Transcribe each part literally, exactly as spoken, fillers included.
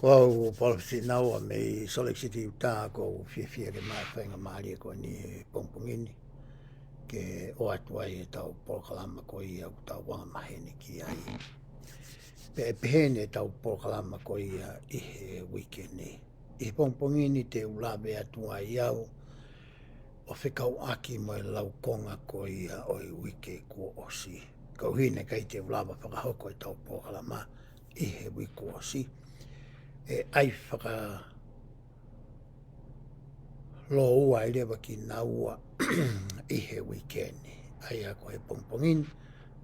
Ko au Paula Fitinaua mei Salt Lake City, Utah, ʻoku ou fiefia ke maʻu e faingamālie ko eni he pongipongi ni ke ʻoatu ai ʻetau polokalama ko ia ʻoku tau anga maheni ki ai. Pea ʻe peheni ʻetau polokalama ko ia ʻi he uike ni. ʻI he pongipongi ni te u lave atu ai au ʻo fekauʻaki mo e laukonga ko ia ʻo e uike kuo ʻosi. Koeʻuhi naʻe ʻikai te u lava fakahoko ʻetau polokalama ʻi he uike kuo ʻosi, ʻe ʻai fakalōua ai leva kinaua ʻi he uike ni. ʻA ia ko e pongipongi ni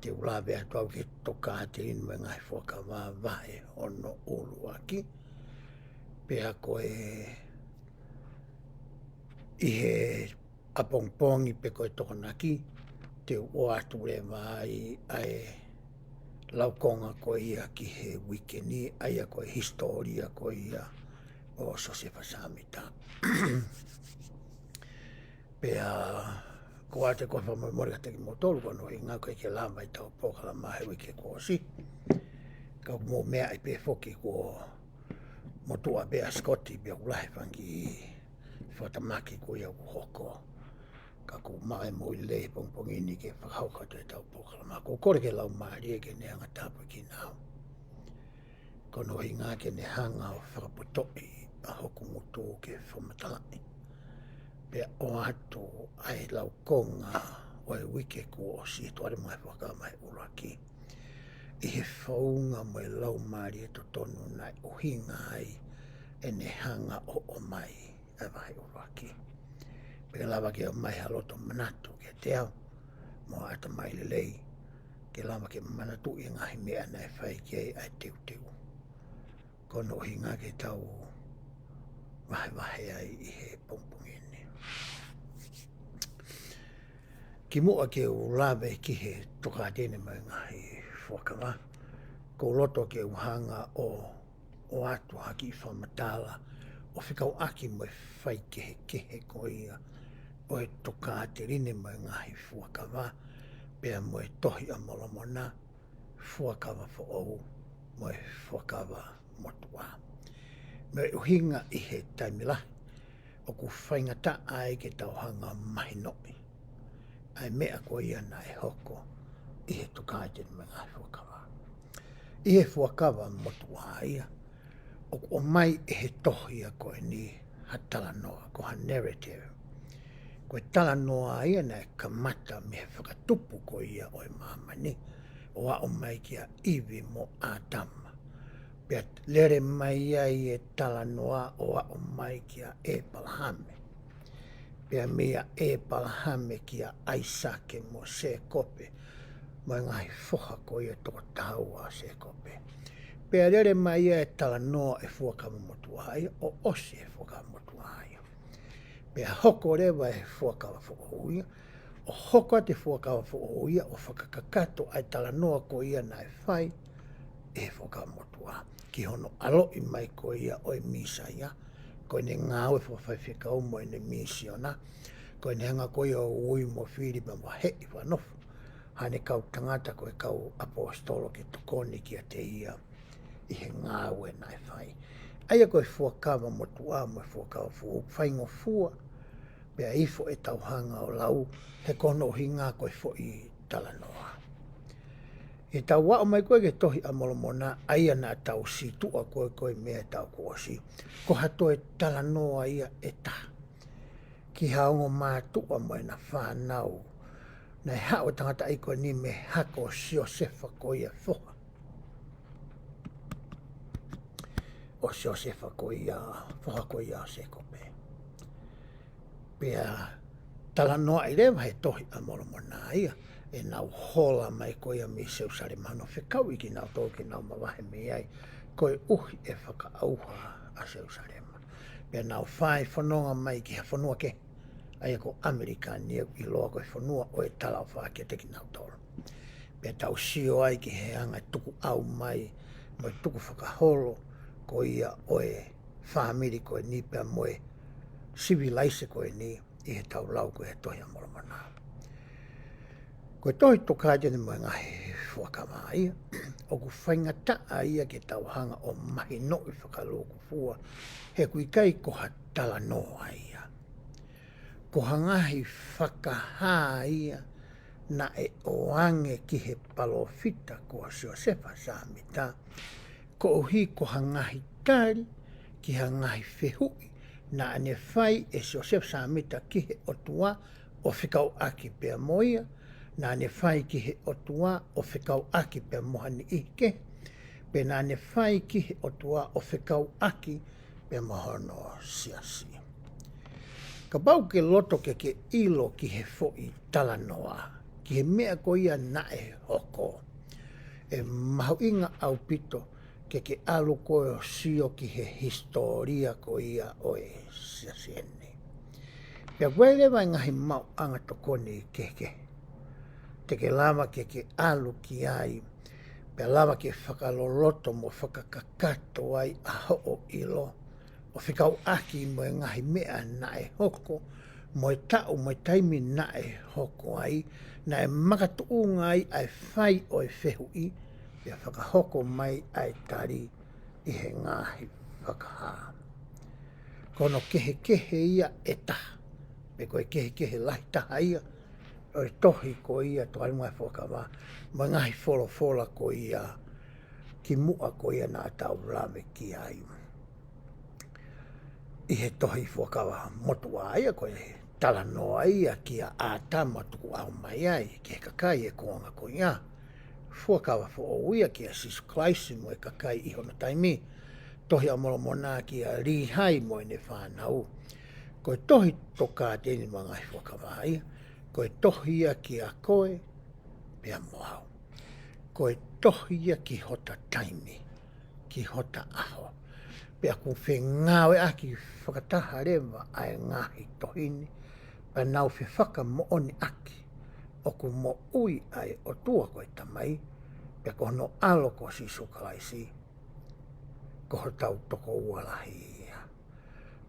te u lave atu au ki he Tokāteline mo e Ngaahi Fuakava vahe hono ʻuluaki. Pea ko e ʻi he ʻapongipongi pe ko e Tokonaki, te u ʻoatu leva ai ʻa e laukonga ko ia ki he uike ni, ʻa ia ko e hisitōlia ko ia ʻo Siosefa Sāmita. Pea ko ʻete ko e fakamolemole kiate kimoutolu, ko hono ʻuhinga ʻoku ʻikai ke lava ʻetau polokalama he uike kuo ʻosi. Ka ʻoku mou meaʻi pē foki kuo motuʻa pē ʻa Sikoti pea ʻoku lahi e fanga kiʻi fakatamaki ko ia ʻoku hoko. Ka ʻoku ou maʻu e moʻui lelei he pongipongi ni ke fakahoko atu ʻetau polokalama. ʻOku ou kole ki he Laumālie ke ne hanga ʻo tāpuekina au. Ko hono ʻuhinga ke ne hanga ʻo fakapotoʻi ʻa hoku ngutu ke fakamatalaʻi pea ʻoatu ʻa e laukonga ʻo e uike kuo ʻosi, Tokāteline mo e Ngaahi Fuakava vahe ʻuluaki, ʻi he founga mo e laumālie totonu naʻe ʻuhinga ai ʻene hanga ʻo ʻomai ʻa e vahe ʻuluaki. Pea ke lava ke ʻomai ha loto manatu kiate au mo ha ʻatamai lelei, ke lava ke manatuʻi e ngaahi meʻa naʻe fai ki ai ʻa e teuteu. Ko hono ʻuhinga ke tau vahevahe ai ʻi he pongipongi ni. Kimuʻa ke u lave ki he Tokāteline mo e Ngaahi Fuakava, ʻoku ou loto ke u hanga ʻo ʻoatu ha kiʻi fakamatala ʻo fekauʻaki mo e faikehekehe ko ia ʻo e Tokāteline mo e Ngaahi Fuakava, pea mo e Tohi ʻa Molomona, Fuakava Foʻou mo e Fuakava Motuʻa. Mo e ʻuhinga ʻi he taimi lahi ʻoku faingataʻa ai ke tau hanga ʻo mahinoʻi ʻa e meʻa ko ia naʻe hoko ʻi he Tokāteline mo e Ngaahi Fuakava. ʻI he Fuakava Motuʻa ia, ʻoku ʻomai ʻe he tohi ia ko eni ha talanoa, ko ha narrative. Ko e talanoa ia naʻe kamata mei he fakatupu ko ia ʻo e māmani, ʻo aʻu mai kia ʻIvi mo ʻĀtama. Pea lele mai ai e talanoa ʻo aʻu mai kia ʻEpalahame. Pea meia ʻEpalahame kia ʻAisake mo Sēkope, mo e ngaahi foha ko ia toko taha ua ʻo Sēkope. Pea lele mai ai e talanoa e Fuakava Motuʻa ia, ʻo ʻosi e Fuakava Motuʻa ia. Pea hoko leva e Fuakava Foʻou ia, ʻo hoko atu e Fuakava Foʻou ia ʻo fakakakato ʻa e talanoa ko ia naʻe fai ʻe he Fuakava Motuʻa ki hono ʻaloʻi mai ko ia ʻo e Mīsaia, ko ʻene ngāue fakafaifekau mo ʻene misiona, ko ʻene hanga ko ia ʻo ui mo fili mo vaheʻi fakanofo haʻane kau tangata ko e kau ʻaposetolo ke tokoni kiate ia ʻi he ngāue naʻe fai. ʻA ia ko e Fuakava Motuʻa mo e Fuakava Foʻou ʻoku faingofua pea ifo ʻetau hanga ʻo lau, he ko hono ʻuhinga ko e foʻi talanoa. ʻI heʻetau aʻu mai ko ē ki he Tohi ʻa Molomona, ʻa ia naʻa tau situʻa ko ē ko e meʻa ʻetau kuo ʻosi, ko ha toe talanoa ia ʻe taha ki ha ongo mātuʻa mo ʻena fānau. Naʻe haʻu e tangataʻeiki ko eni mei he hako ʻo Siosefa ko ia foha. ʻO Siosefa ko ia, foha ko ia ʻo Sēkope. Pea talanoaʻi leva he Tohi ʻa Molomona ia ʻenau hola mai ko ia mei Selusalema, hono fekauʻi kinautolu ke nau mavahe mei ai, koeʻuhi ʻe fakaʻauha ʻa Selusalema. Pea nau fai fononga mai ki ha fonua kehe, ʻa ia ko ʻAmelika ni, ʻoku ʻiloa ko e fonua ʻo e talaʻofa kiate kinautolu. Pea tau sio ai ki he anga e tukuʻau mai mo e tukufakaholo ko ia ʻo e fāmili ko eni pea mo e sivilaise ko eni ʻi heʻetau lau ko ē he Tohi ʻa Molomona. Ko Ko e tohi Tokāteline mo e Ngaahi Fuakava ia, ʻoku faingataʻa ia ke tau hanga ʻo mahinoʻi fakalūkufua, he ʻoku ʻikai ko ha talanoa ia. Ko ha ngaahi fakahā ia naʻe ʻoange ki he palōfita ko Siosefa Sāmita, koeʻuhi ko ha ngaahi tali ki ha ngaahi fehuʻi naʻa ne fai ʻe Siosefa Sāmita ki he ʻOtua ʻo fekauʻaki pea mo ia, naʻa ne fai ki he ʻOtua ʻo fekauʻaki pea mo ha niʻihi kehe, pe naʻa ne fai ki he ʻOtua ʻo fekauʻaki pea mo hono siasi. Kapau ke loto ke ke ʻilo ki he foʻi talanoa, ki he meʻa ko ia naʻe hoko, ʻe mahuʻinga ʻaupito ke ke ʻalu koe ʻo sio ki he hisitōlia ko ia ʻo e siasi eni. Pea ʻoku ʻi ai leva e ngaahi maʻuʻanga tokoni kehekehe te ke lava ke ke ʻalu ki ai, pea lava ke fakaloloto mo fakakakato ai ʻa hoʻo ʻilo, ʻo fekauʻaki mo e ngaahi meʻa naʻe hoko, mo e taʻu mo e taimi naʻe hoko ai, naʻe makatuʻunga ai ʻa e fai ʻo e fehuʻi, pea fakahoko mai ʻa e tali ʻi he ngaahi fakahā. Ko hono kehekehe ia ʻe taha, pe ko e kehekehe lahi taha ia ʻo e tohi ko ia Tokāteline mo e Ngaahi Fuakava, mo e ngaahi folofola ko ia kimuʻa ko ia naʻa tau lave ki ai ʻi he tohi Fuakava Motuʻa ia, ko e talanoa ia kia ʻĀtama tukuʻau mai ai ki he kakai ʻi he kuonga ko ia. Fuakava Foʻou ia kia Sīsū Kalaisi mo e kakai ʻi hono taimi. Tohi ʻa Molomona kia Līhai mo ʻene fānau. Ko e tohi Tokāteline mo e Ngaahi Fuakava ia, ko e tohi ia kia koe pea mo au. Ko e tohi ia ki hota taimi, ki hota ʻaho. Pea ʻoku fengāueʻaki fakataha leva ʻa e ngaahi tohi ni, pea nau fefakamoʻoniʻaki ʻoku moʻui ʻa e ʻOtua ko e Tamai, pea ko hono ʻAlo ko Sīsū Kalaisi, ko hotau tokoua lahi ia,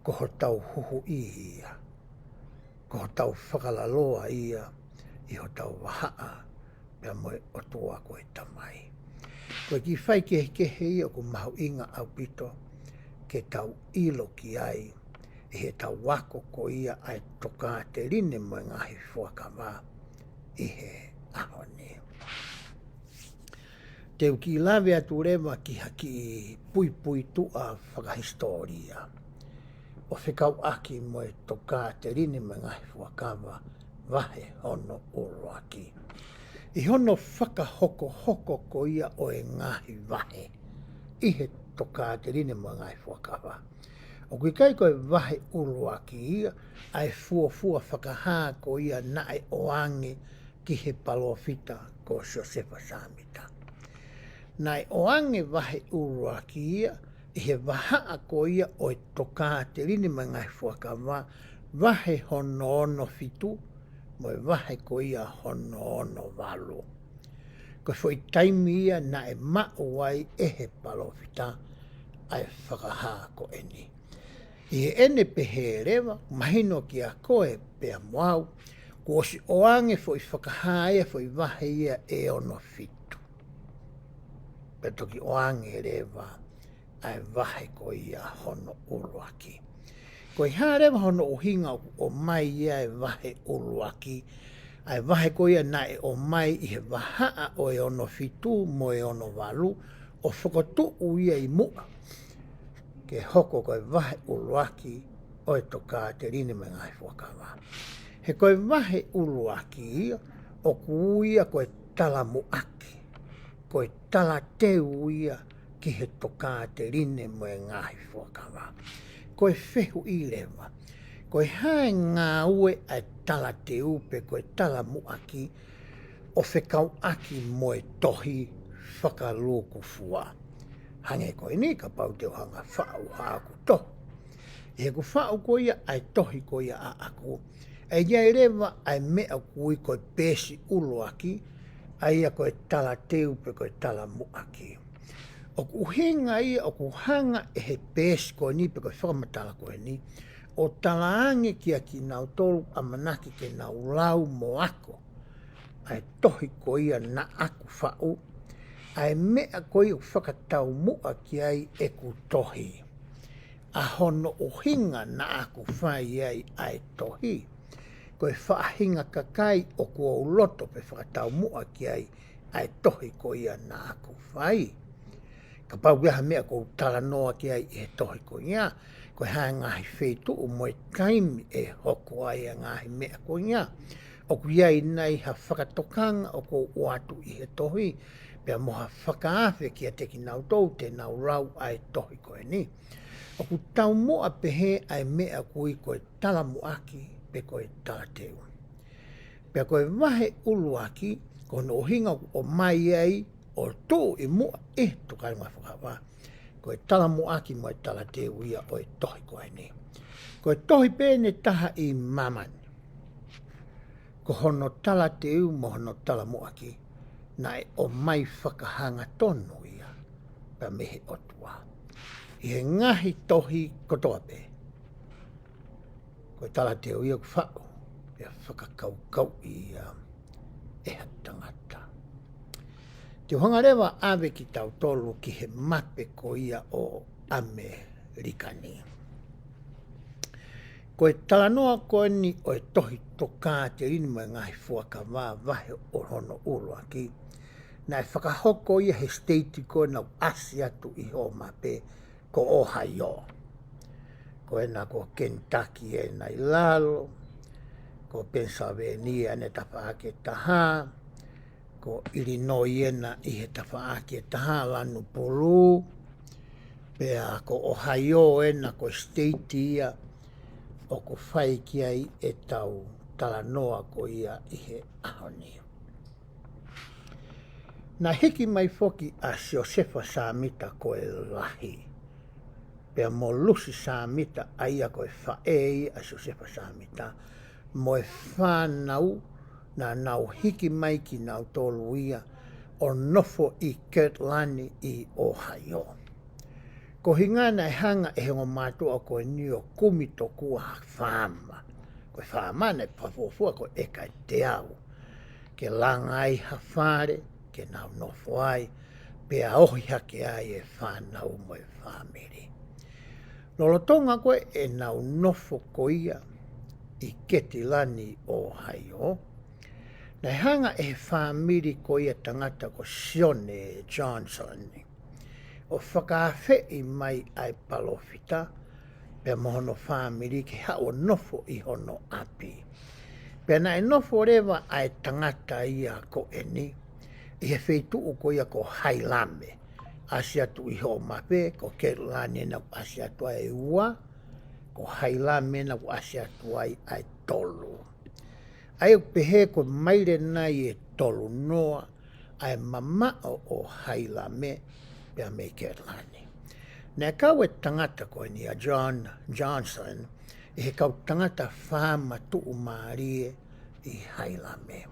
ko hotau huhuʻi ia, ko hotau fakalaloa ia ʻi hotau vahaʻa pea mo e ʻOtua ko e Tamai. Ko e kiʻi faikehekehe ia ʻoku mahuʻinga ʻaupito ke tau ʻilo ki ai ʻi heʻetau ako ko ia ʻa e Tokāteline mo e Ngaahi Fuakava ʻi he ʻaho ni. Te u kiʻi lave atu leva ki ha kiʻi puipuituʻa fakahisitōlia ʻo fekauʻaki mo e Tokāteline mo e Ngaahi Fuakava vahe hono ʻuluaki. ʻI hono fakahokohoko ko ia ʻo e ngaahi vahe ʻi he Tokāteline mo e Ngaahi Fuakava, ʻoku ʻikai ko e vahe ʻuluaki ia ʻa e fuofua fakahā ko ia naʻe ʻoange ki he palōfita ko Siosefa Sāmita. Naʻe ʻoange vahe ʻuluaki ia ʻi he vahaʻa ko ia ʻo e Tokāteline mo e Ngaahi Fuakava, vahe hono ono fitu, mo e vahe ko ia hono ono valu. Ko e foʻi taimi ia naʻe maʻu ai ʻe he palōfita ʻa e fakahā ko eni. ʻI heʻene pehē leva, mahino kia koe pea mo au, kuo ʻosi ʻoange foʻi fakahā ia, foʻi vahe ia ʻe ono fitu. Pea toki ʻoange leva ʻa e vahe ko ia hono ʻuluaki. Ko e hā leva hono ʻuhinga ʻoku ʻomai ia e vahe ʻuluaki, ʻa e vahe ko ia naʻe ʻomai ʻi he vahaʻa ʻo e ono fitu mo e ono valu, ʻo fokotuʻu ia ʻi muʻa ke hoko ko e vahe ʻuluaki ʻo e Tokāteline mo e Ngaahi Fuakava. He ko e vahe ʻuluaki ia, ʻoku ui ia ko e talamuʻaki, ko e talateu ia ki he Tokāteline mo e Ngaahi Fuakava. Ko e fehuʻi leva, ko e hā e ngāue ʻa e talateu pe ko e talamuʻaki ʻo fekauʻaki mo e tohi fakalūkufua? Hangē ko eni, kapau te u hanga faʻu haʻaku tohi. ʻI heʻeku faʻu ko ia ʻa e tohi ko ia ʻaʻaku, ʻe ʻi ai leva ʻa e meʻa ʻoku ui ko e peesi ʻuluaki, ʻa ia ko e talateu pe ko e talamuʻaki. ʻOku ʻuhinga ia ʻoku hanga ʻe he peesi ko eni pe ko e fakamatala ko eni ʻo talaange kia kinautolu ʻamanaki ke nau lau mo ako ʻa e tohi ko ia naʻaku faʻu, ʻa e meʻa ko ia ʻoku fakataumuʻa ki ai ʻeku tohi. ʻA hono ʻuhinga naʻaku fai ai ʻa e tohi, ko e faʻahinga kakai ʻoku ou loto pe fakataumuʻa ki ai ʻa e tohi ko ia naʻaku fai. Kapau ʻoku ʻi ai ha meʻa ʻoku ou talanoa ki ai ʻi he tohi ko ia, ko e hā e ngaahi feituʻu mo e taimi ʻe hoko ai e ngaahi meʻa ko ia. ʻOku ʻi ai nai ha fakatokanga ʻoku ou ʻoatu ʻi he tohi, pea mo ha fakaafe kiate kinautolu te nau lau ʻa e tohi ko eni. ʻOku taumuʻa pehē ʻa e meʻa ʻoku ui ko e talamuʻaki pe ko e talateu. Pea ko e vahe ʻuluaki, ko hono ʻuhinga ʻoku ʻomai ai ʻo tuʻu ʻi muʻa ʻi he Tokāteline Fakaava, ko e talamuʻaki mo e talateu ia ʻo e tohi ko eni. Ko e tohi pē ʻe taha ʻi māmani, ko hono talateu mo hono talamuʻaki, naʻe ʻomai fakahangatonu ia pea mei he ʻOtua. ʻI he ngaahi tohi kotoa pē, ko e talateu ia ʻoku faʻu, pea fakakaukauʻi ia ʻe ha tangata. Te u hanga leva ʻo ʻave kitautolu ki he mape ko ia ʻo ʻAmelika ni. Ko e talanoa ko eni ʻo e tohi Tokāteline mo e Ngaahi Fuakava vahe ʻo hono ʻuluaki, naʻe fakahoko ia he state ko ena ʻoku ʻasi atu ʻi hoʻo mape, ko ʻOhaiō. Ko ena ko Kenitaki ena ʻi lalo, ko Penisilivēnia ena tafaʻaki ʻe taha, ko ʻIlinoisi ena ʻi he tafaʻaki ʻe taha, lanu pulū, pea ko ʻOhaiō ena ko e state ia ʻoku fai ki ai ʻetau talanoa ko ia ʻi he ʻaho ni. Naʻe hiki mai foki ʻa Siosefa Sāmita ko e Lahi, pea mo Lusi Sāmita, ʻa ia ko e faʻē ia ʻa Siosefa Sāmita, mo e fānau, naʻa nau hiki mai kinautolu ia ʻo nofo ʻi Ketilani ʻi ʻOhaiō. Ko e ʻuhinga naʻe hanga ʻe he ongo mātuʻa ko eni ʻo kumi tokua ha faama. Ko e faama naʻe fakafuofua ko e ʻeka ʻe teau, ke langa ai ha fale ke nau nofo ai, pea ohi hake ai e fānau mo e fāmili. Lolotonga ko ē ʻenau nofo ko ia ʻi Ketilani, ʻOhaiō, naʻe hanga ʻe he fāmili ko ia tangata ko Sione Johnson ʻo fakaafeʻi mai ʻa e palōfita pea mo hono fāmili ke haʻu ʻo nofo ʻi hono ʻapi. Pea naʻe nofo leva ʻa e tangata ia ko eni ʻi he feituʻu ko ia ko Hailame. ʻAsi atu ʻi hoʻo mape, ko Ketilani ena ʻoku ʻasi atu ai e ua, ko Hailame ena ʻoku ʻasi atu ai ʻa e tolu. ʻA ia ʻoku pehē ko e maile nai ʻe tolu noa ʻa e mamaʻo ʻo Hailame pea mei Ketilani. Naʻe kau e tangata ko eni ʻa John Johnson ʻi he kau tangata faama tuʻumālie ʻi Hailame.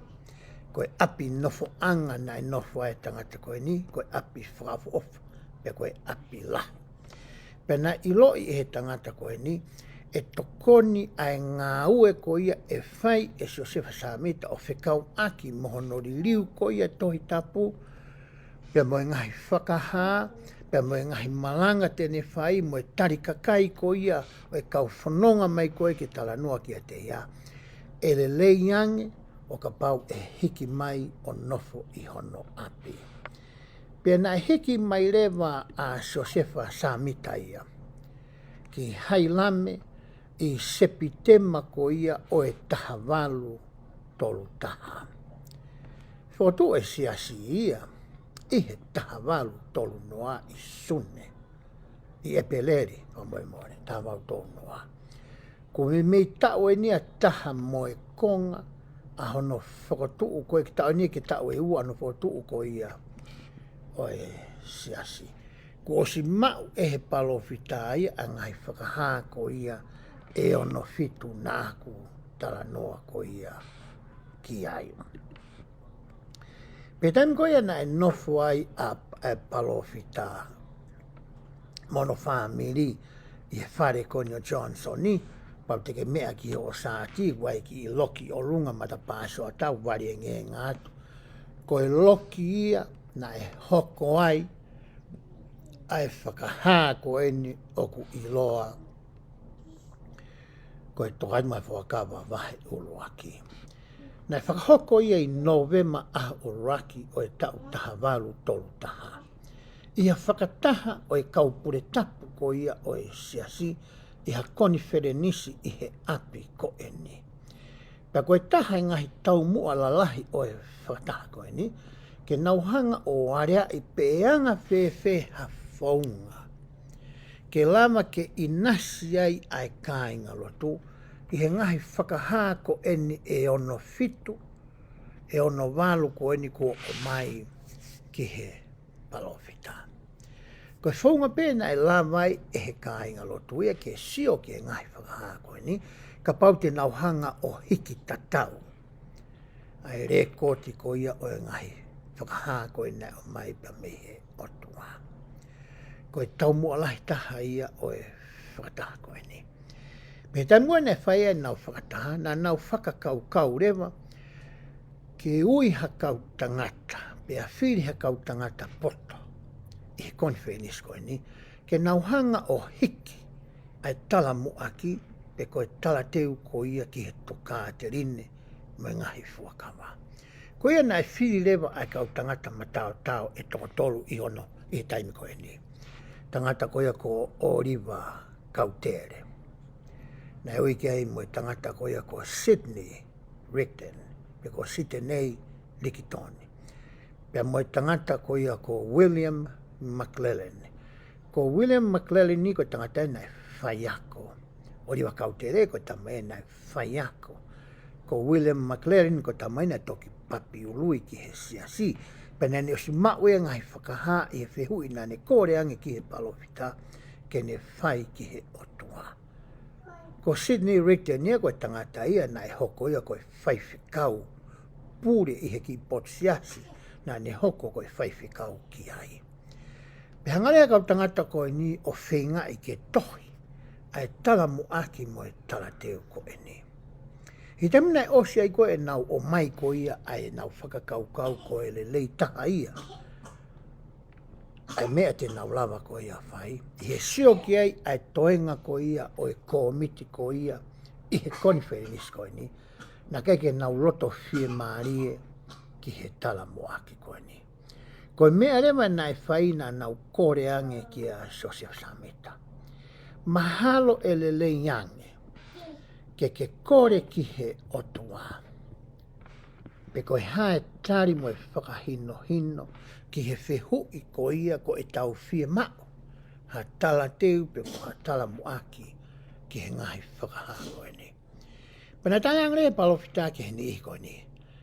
Ko e ʻapi nofoʻanga naʻe nofo ai e tangata ko eni, ko e ʻapi fakaʻofoʻofa, pea ko e ʻapi lahi. Pea naʻe ʻiloʻi ʻe he tangata ko eni ʻe tokoni ʻa e ngāue ko ia ʻe fai ʻe Siosefa Sāmita ʻo fekauʻaki mo hono liliu ko ia Tohi Tapu, pea mo e ngaahi fakahā, pea mo e ngaahi malanga te ne fai, mo e tali kakai ko ia ʻo e kau fononga mai ko ē ke talanoa kiate ia, ʻe lelei ange ʻo kapau ʻe hiki mai ʻo nofo ʻi hono ʻapi. Pea naʻe hiki mai leva ʻa Siosefa Sāmita ia ki Hailame ʻi Sepitema ko ia ʻo e taha valu tolu taha. Fokotuʻu e siasi ia ʻi he taha valu tolu noa ʻi Sune, ʻi ʻEpeleli, fakamolemole, taha valu tolu noa. Ko e meimei taʻu eni ʻe taha mo e konga ʻa hono fokotuʻu ko ē, ki he taʻu eni ki he taʻu ʻe ua hono fokotuʻu ko ia ʻo e siasi. Kuo ʻosi maʻu ʻe he palōfita ia ʻa e ngaahi fakahā ko ia ʻe ono fitu naʻa ku talanoa ko ia ki ai. Pea taimi ko ia naʻe nofo ai ʻa, ʻa e palōfita mo hono fāmili ʻi he fale ko eni ʻo Johnson, Pau te ke meʻa ki hoʻo saati, ʻoku ʻi ai e kiʻi loki ʻolunga matapā sioʻata, vali e ngenga atu. Ko e loki ia naʻe hoko ai ʻa e fakahā ko eni ʻoku ʻiloa ko e Tokāteline mo e Fuakava vahe ʻuluaki. Naʻe fakahoko ia ʻi Nōvema ʻaho ʻuluaki ʻo e taʻu taha valu tolu taha, ʻi ha fakataha ʻo e kau pule tapu ko ia ʻo e Siasi ʻi ha konifelenisi ʻi he ʻapi ko eni. Pea ko e taha e ngaahi taumuʻa lalahi ʻo e fakataha ko eni, ke nau hanga ʻo aleaʻi pe ʻe anga fēfē ha founga ke lava ke ʻinasi ai ʻa e kāingalotu ʻi he ngaahi fakahā ko eni ʻe ono fitu, ʻe ono valu ko eni kuo ʻomai ki he palōfita. Ko e founga pē naʻe lava ai ʻe he kāingalotu ia ke sio ki he ngaahi fakahā ko eni, kapau te nau hanga ʻo hiki tatau ʻa e lēkooti ko ia ʻo e ngaahi fakahā ko eni naʻe ʻomai pea mei he ʻOtua. Ko e taumuʻa lahi taha ia ʻo e fakataha ko eni. Pea taimi ʻoku naʻe fai ai ʻenau fakataha, naʻa nau fakakaukau leva ke ui ha kau tangata, pea fili ha kau tangata poto ʻi he konifelenisi ko eni, ke nau hanga ʻo hiki ʻa e talamuʻaki pe ko e talateu ko ia ki he Tokāteline mo e ngaahi fuakava. Ko ia naʻe fili leva ʻa e kau tangata mataotao ʻe toko tolu ʻi hono, ʻi he taimi ko eni. Tangata ko ia ko ʻOliva Kautele. Naʻe ui ki ai mo e tangata ko ia ko Sidney Rigdon, pe ko Sitenei Likitoni. Pea mo e tangata ko ia ko William McLellin. Ko William McLellin ni ko e tangata ia naʻe faiako. ʻOliva Kautele ko e tama ia naʻe faiako. Ko William McLellin ko e tama ia naʻe toki papi ului ki he Siasi. Pea naʻa ne ʻosi maʻu e ngaahi fakahā ʻi he fehuʻi naʻa ne kole ange ki he palōfita ke ne fai ki he ʻOtua. Ko Sidney Rigdon ia ko e tangata ia naʻe hoko ia ko e faifekau pule ʻi he kiʻi potu siasi naʻa ne hoko ko e faifekau ki ai. Pea hanga leva ʻa e kau tangata ko eni ʻo feingaʻi ke tohi ʻa e talamuʻaki mo e talateu ko eni. ʻI he taimi naʻe ʻosi ai ko ē ʻenau ʻomai ko ia ʻa ʻenau fakakaukau ko e lelei taha ia ʻa e meʻa te nau lava ko ia ʻo fai, ʻi he sio ki ai ʻa e toenga ko ia ʻo e kōmiti ko ia ʻi he konifelenisi ko eni, naʻe ʻikai ke nau loto fiemālie ki he talamuʻaki ko eni. Ko e meʻa leva naʻe fai, naʻa nau kole ange kia Siosefa Sāmita, mahalo ʻe lelei ange ke ke kole ki he ʻOtua pe ko e hā e tali mo e fakahinohino ki he fehuʻi ko ia ko ʻetau fiemaʻu ha talateu pe ko ha talamuʻaki ki he ngaahi fakahā ko eni. Pea naʻe talaange leva ʻe he palōfita ki he niʻihi ko eni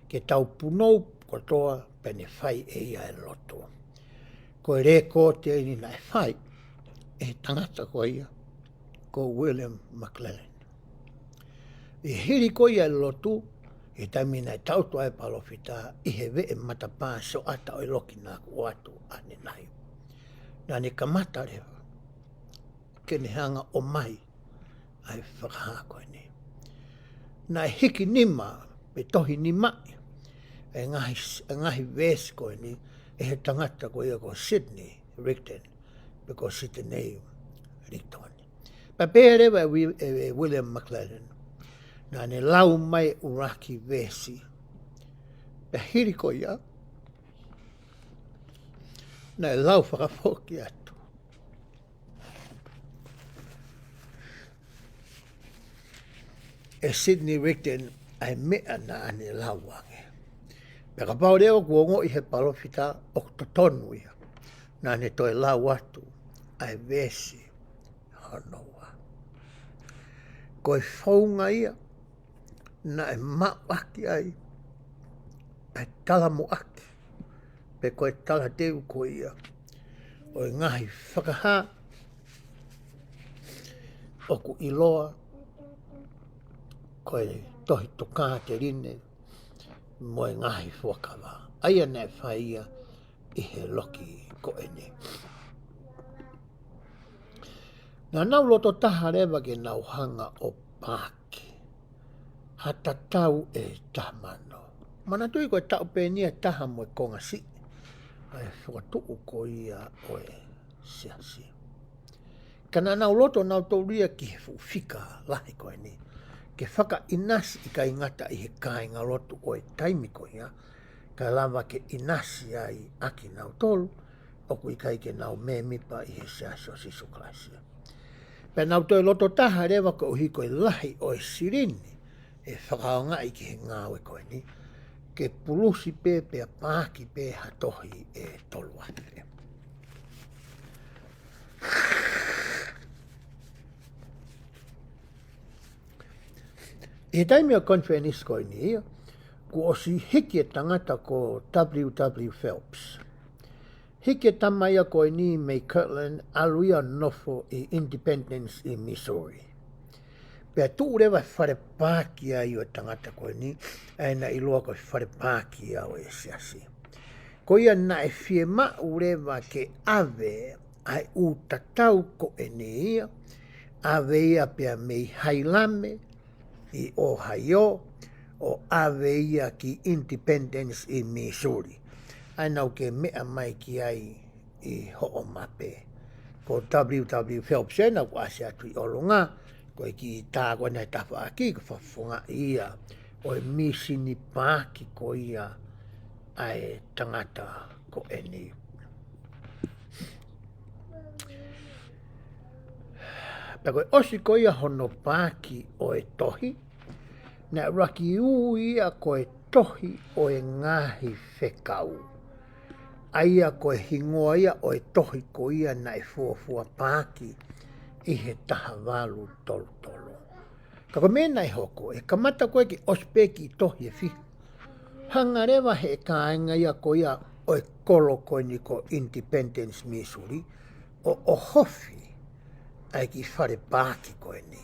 ke tau punou kotoa pea ne fai ʻe ia e lotu. Ko e lēkooti eni naʻe fai ʻe he tangata ko ia ko William McLellin. ʻI he hili ko ia e lotu, ʻi he taimi naʻe tangutu ai e palōfita ʻi he veʻe matapā sioʻata ʻo e loki naʻa ku ʻoatu ʻanenai, naʻa ne kamata leva ke ne hanga ʻo ʻomai ʻa e fakahā ko eni. Naʻe hiki nima pe tohi nimaʻi e ngaahi, e ngaahi veesi ko eni ʻe he tangata ko ia ko Sidney Rigdon pe ko Sitenei Likitoni. Pea pehē leva ʻe Wi-, ʻe, ʻe William McLellin, naʻa ne lau mai ʻuluaki veesi. Pea hili ko ia, naʻe lau fakafoki atu ʻe Sidney Rigdon ʻa e meʻa naʻa ne lau ange. Pea kapau leva ʻoku ongoʻi ʻe he palōfita ʻoku totonu ia, naʻa ne toe lau atu ʻa e veesi hono ua. Ko e founga ia naʻe maʻuʻaki ai ʻa e talamuʻaki pe ko e talateu ko ia ʻo e ngaahi fakahā ʻoku ʻiloa ko e tohi Tokāteline mo e ngaahi fuakava, ʻa ia naʻe fai ia ʻi he loki ko eni. Naʻa nau loto taha leva ke nau hanga ʻo paaki. Ha tatau ʻe taha mano. Manatuʻi ko e taʻu pē ʻeni ʻe taha mo e konga siʻi ʻa e fakatuʻu ko ia ʻo e siasi. Ka naʻa nau loto nautolu ia ki he fuʻu fika lahi ko ʻeni ke fakaʻinasi ʻikai ngata ʻi he kāingalotu ʻo e taimi ko ia, kae lava ke ʻinasi ai ʻa kinautolu ʻoku ʻikai ke nau mēmipa ʻi he Siasi ʻo Sīsū Kalaisi. Pea nau toe loto taha leva koeʻuhi ko e lahi ʻo e silini ʻe fakaʻaongaʻi ki he ngāue ko ʻeni, ke pulusi pē pea paaki pē ha tohi ʻe tolu afe. ʻI he taimi ʻo e konifelenisi ko ʻeni ia, kuo ʻosi hiki e tangata ko W W Phelps. Hiki e tama ia ko ʻeni mei Kirtland, ʻalu ia ʻo nofo ʻi Independence ʻi Missouri. Pea tuʻu leva e fale paaki ia ʻo e tangata ko ʻeni, ʻa ia naʻe ʻiloa ko e fale paaki ia ʻo e siasi. Ko ia naʻe fiemaʻu leva ke ʻave ʻa e ʻū tatau ko ʻeni ia, ʻave ia pea mei Hailame ʻi Ohio, ʻo ʻave ia ki Independence ʻi Missouri. ʻA ia naʻa ke meʻa mai ki ai ʻi hoʻo mape. Ko W W Phelps ʻena kuo ʻasi atu ʻi ʻolunga, ko e kiʻi tā ko ʻena he tafaʻaki, ko e fakafofongaʻi ia ʻo e mīsini paaki ko ia ʻa e tangata ko ʻeni. Pea ko e ʻosi ko ia hono paaki ʻo e tohi, naʻe ʻuluaki ui ia ko e tohi ʻo e ngaahi fekau. ʻA ia ko e hingoa ia ʻo e tohi ko ia naʻe fuofua paaki ʻi he taha valu tolu tolu. Ka ko e meʻa naʻe hoko, ʻe kamata ko ē ke ʻosi pē kiʻi tohi ʻe fiha, hanga leva he kāinga ia ko ia ʻo e kolo ko ʻeni ko Independence, Missouri, ʻo ʻohofi ʻa e kiʻi fale paaki ko ʻeni.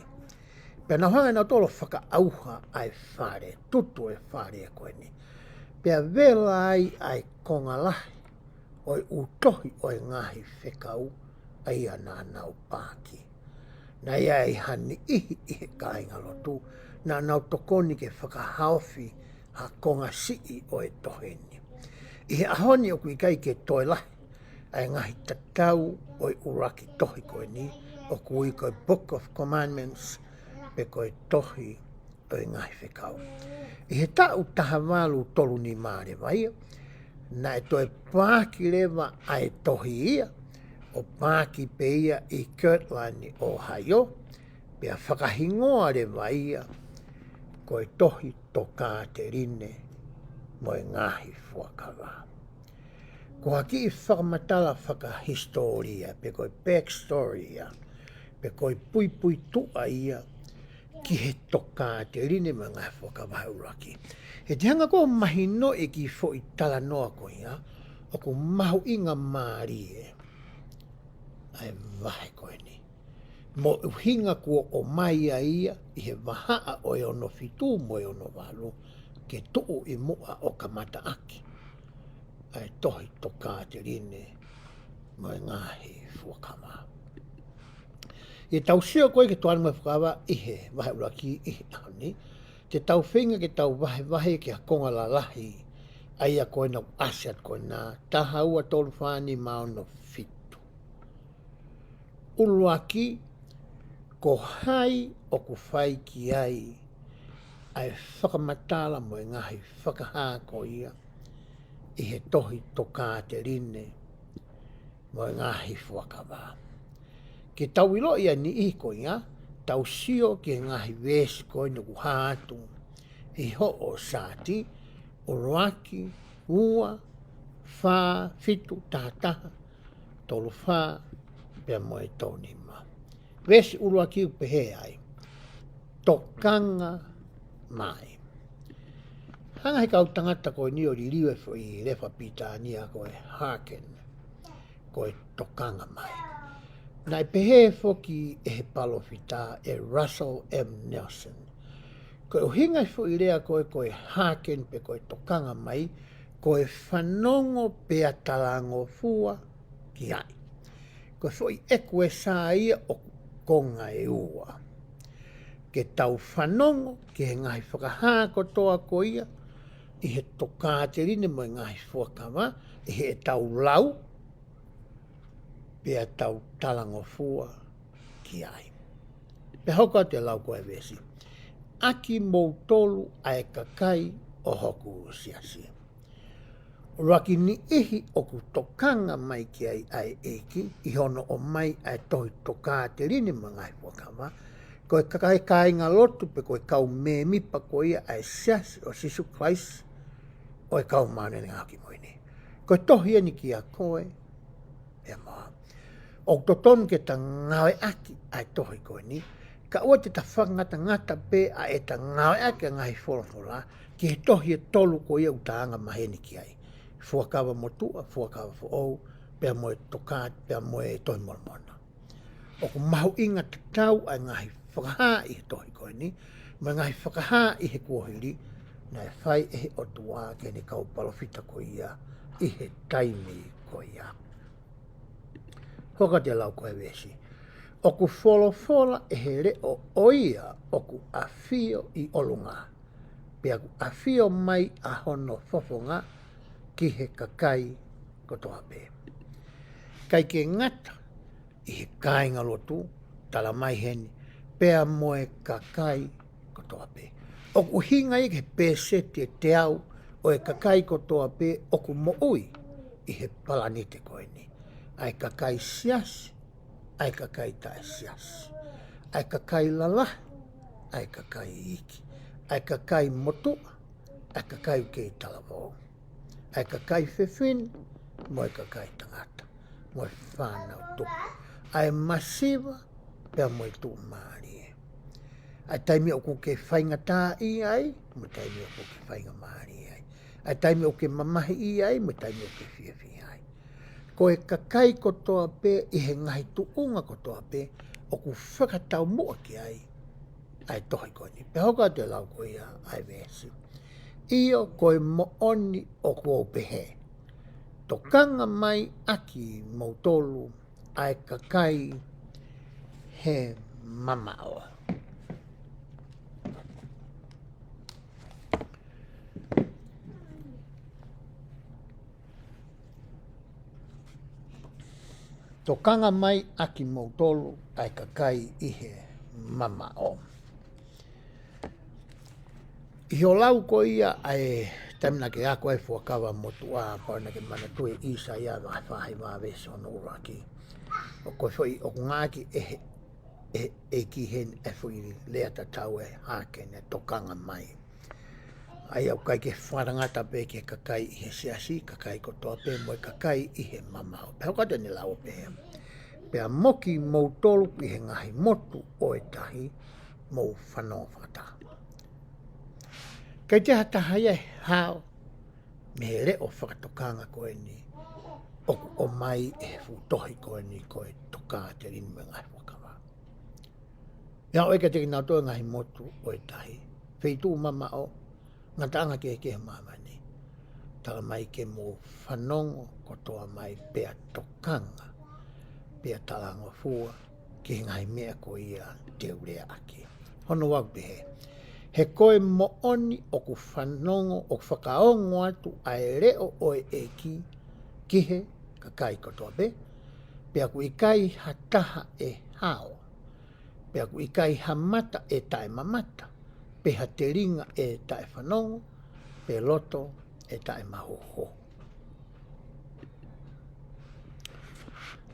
Pea nau hanga ʻe nautolu ʻo fakaʻauha ʻa e fale, tutu e fale ko ʻeni. Pea vela ai ʻa e konga lahi ʻo e ʻū tohi ʻo e ngaahi fekau ʻa ia naʻa nau paaki. Naʻe ʻi ai ha niʻihi ʻi he kāingalotu naʻa nau tokoni ke fakahaofi ha konga siʻi ʻo e tohi ni. ʻI he ʻaho ni ʻoku ʻikai ke toe lahi ʻa e ngaahi tatau ʻo e ʻuluaki tohi ko ʻeni, ʻoku ui ko e Book of Commandments, pe ko e tohi ʻo e ngaahi fekau. ʻI he taʻu taha valu tolu nima leva ia, naʻe toe paaki leva ʻa e tohi ia, ʻo paaki pē ia ʻi Kirtland, Ohio, pea fakahingoa leva ia ko e tohi Tokāteline mo e Ngaahi Fuakava. Ko ha kiʻi fakamatala fakahisitōlia, pe ko e backstory ia, pe ko e puipuituʻa ia ki he Tokāteline mo e Ngaahi Fuakava ʻuluaki. He te hanga ko ē ʻo mahinoʻi e kiʻi foʻi talanoa ko ia, ʻoku mahuʻinga mālie ʻa e vahe ko ʻeni. Mo e ʻuhinga kuo ʻomai ai ia ʻi he vahaʻa ʻo e ono fitu mo e ono valu, ke tuʻu ʻi muʻa ʻo kamataʻaki ʻa e tohi Tokāteline mo e Ngaahi Fuakava. ʻI heʻetau sio ko ē ki he Tokāteline mo e Fuakava ʻi he vahe ʻuluaki ʻi he ʻaho ni, te tau feinga ke tau vahevahe ki ha konga lalahi, ʻa ia ko ʻena ʻoku ʻasi atu ko ʻena, taha ua tolu fā nima ono fitu. ʻUluaki, ko hai ʻoku fai ki ai ʻa e fakamatala mo e ngaahi fakahā ko ia ʻi he tohi Tokāteline mo e Ngaahi Fuakava. Ke tau ʻiloʻi ʻa e niʻihi ko ia, tau sio ki he ngaahi veesi ko ē ʻoku hā atu ʻi hoʻo saati, ʻuluaki, ua, fā, fitu, taha taha, tolu fā, pea mo e tolu nima. Veesi ʻuluaki ʻoku pehē ai, tokanga mai. Hanga he kau tangata ko ʻeni ʻo liliu e foʻi lea fakapilitānia ko e hearken, ko e tokanga mai. Naʻe pehē foki ʻe he palōfita ʻe Russell M Nelson, ko e ʻuhinga e foʻi lea ko ē ko e hearken pe ko e tokanga mai, ko e fanongo pea talangofua ki ai. Ko e foʻi ʻekuesa ia ʻoku konga ʻe ua. ke tau fanongo ki he ngaahi fakahā kotoa ko ia ʻi he tokāteline mo e ngaahi fuakava, ʻi heʻetau lau, pea tau talangofua ki ai. Pea hoko atu e lau ko e veesi. ʻAkimoutolu ʻa e kakai ʻo hoku siasi. ʻUluaki niʻihi ʻoku tokanga mai ki ai ʻa e ʻEiki, ʻi hono ʻomai ʻa e tohi tokāteline mo e ngaahi fuakava, ko e kakai kāingalotu pe ko e kau mēmipa ko ia ʻa e siasi ʻo Sīsū Kalaisi ʻo e Kau Māʻoniʻoni ʻi he Ngaahi ʻAho Kimui Ni. Ko e tohi eni kia koe, pea mo au. ʻOku totonu ke ta ngāueʻaki ʻa e tohi ko eni, ka ʻoua te ta fakangatangata pē ʻa ʻeta ngāueʻaki ʻa e ngaahi folofola ki he tohi ʻe tolu ko ia ʻoku ta anga maheni ki ai. Fuakava Motuʻa, Fuakava Foʻou, pea mo e Tokā, pea mo e Tohi Molomona. ʻOku mahuʻinga tatau ʻa e ngaahi fakahā ʻi he tohi ko eni, mo e ngaahi fakahā ʻi he kuohili, naʻe fai ʻe he ʻOtua ki heʻene kau palōfita ko ia ʻi he taimi ko ia. Hoko atu e lau ko e veesi. ʻOku folofola ʻe he leʻo ʻo ia ʻoku ʻafio ʻi ʻolunga, pea ʻoku ʻafio mai ʻa hono fofonga ki he kakai kotoa pē. ʻIkai ke ngata ʻi he kāingalotu, tala mai heni, pea mo e kakai kotoa pē. ʻOku ʻuhinga ia ki he pēseti ʻe teau ʻo e kakai kotoa pē ʻoku moʻui ʻi he palanite ko eni. ʻA e kakai siasi, ʻa e kakai taʻesiasi, ʻa e kakai lalahi, ʻa e kakai iiki, ʻa e kakai motuʻa, ʻa e kakai ʻoku kei talavou, ʻa e kakai fefine, mo e kakai tangata, mo e fānau tupu, ʻa e masiva, pea mo e tuʻumālie. ʻA e taimi ʻoku ke faingataʻaʻia ai, mo e taimi ʻoku ke faingamālie ai. ʻA e taimi ʻoku ke mamahiʻia ai, mo e taimi ʻoku ke fiefia ai. Ko e kakai kotoa pē, ʻi he ngaahi tuʻunga kotoa pē, ʻoku fakataumuʻa ki ai ʻa e tohi ko eni. Pea hoko atu e lau ko ia ʻa e veesi. ʻIo, ko e moʻoni ʻoku ou pehē, tokanga mai ʻakimoutolu ʻa e kakai he mamaʻo. Tokanga mai ʻakimoutolu ʻa e kakai ʻi he mamaʻo. ʻI hoʻo lau ko ia ʻa e taimi naʻa ke ako ai Fuakava Motuʻa, pau naʻa ke manatuʻi ʻa ʻĪsaia vahe fā hiva veesi hono ʻuluaki. ʻOku ʻi ai foʻi, ʻoku ngāueʻaki ʻe he, ʻe he ʻEiki heni ʻa e foʻi lea tatau ʻe hearken, ʻe tokanga mai. ʻA ia ʻoku ʻikai ke fakangatangata pē ki he kakai ʻi he siasi, kakai kotoa pē mo e kakai ʻi he mamaʻo. Pea hoko atu ʻene lau ʻo pehē. Pea mo kimoutolu ʻi he ngaahi motu ʻo e tahi, mou fanongo fakataha. ʻIkai toe ha taha ia ʻe hao mei he leʻo fakatokanga ko eni ʻoku ʻomai ʻe he fuʻu tohi ko eni ko e tokāteline mo e ngaahi fuakava. ʻE aʻu ʻo ʻeke kiate kinautolu ʻi he ngaahi motu ʻo e tahi, feituʻu mamaʻo, ngataʻanga kehekehe ʻo māmani. Tala mai ke mou fanongo kotoa mai pea tokanga, pea talangofua ki he ngaahi meʻa ko ia te u leaʻaki. Hono ua ʻoku pehē. He ko e moʻoni ʻoku fanongo, ʻoku fakaongo atu ʻa e leʻo ʻo e ʻEiki ki he kakai kotoa pē, pea ʻoku ʻikai ha taha ʻe hao, pea ʻoku ʻikai ha mata ʻe taʻemamata, pe ha telinga ʻe taʻefanongo, pe loto ʻe taʻemahuhu.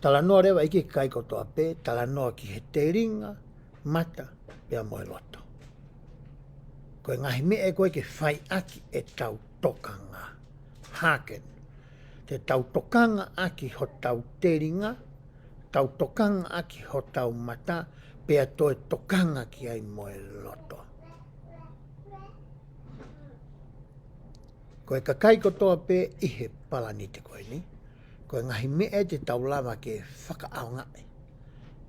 Talanoa leva ʻEiki ki he kakai kotoa pē, talanoa ki he telinga, mata, pea mo e loto. Ko e ngaahi meʻa ē ko ē ke fai ʻaki ʻetau tokanga. Hearken. Te tau tokanga ʻaki hotau telinga, tau tokanga ʻaki hotau mata, pea toe tokanga ki ai mo e loto. Ko e kakai kotoa pē ʻi he palanite ko eni, ko e ngaahi meʻa ē te tau lava ke fakaʻaongaʻi,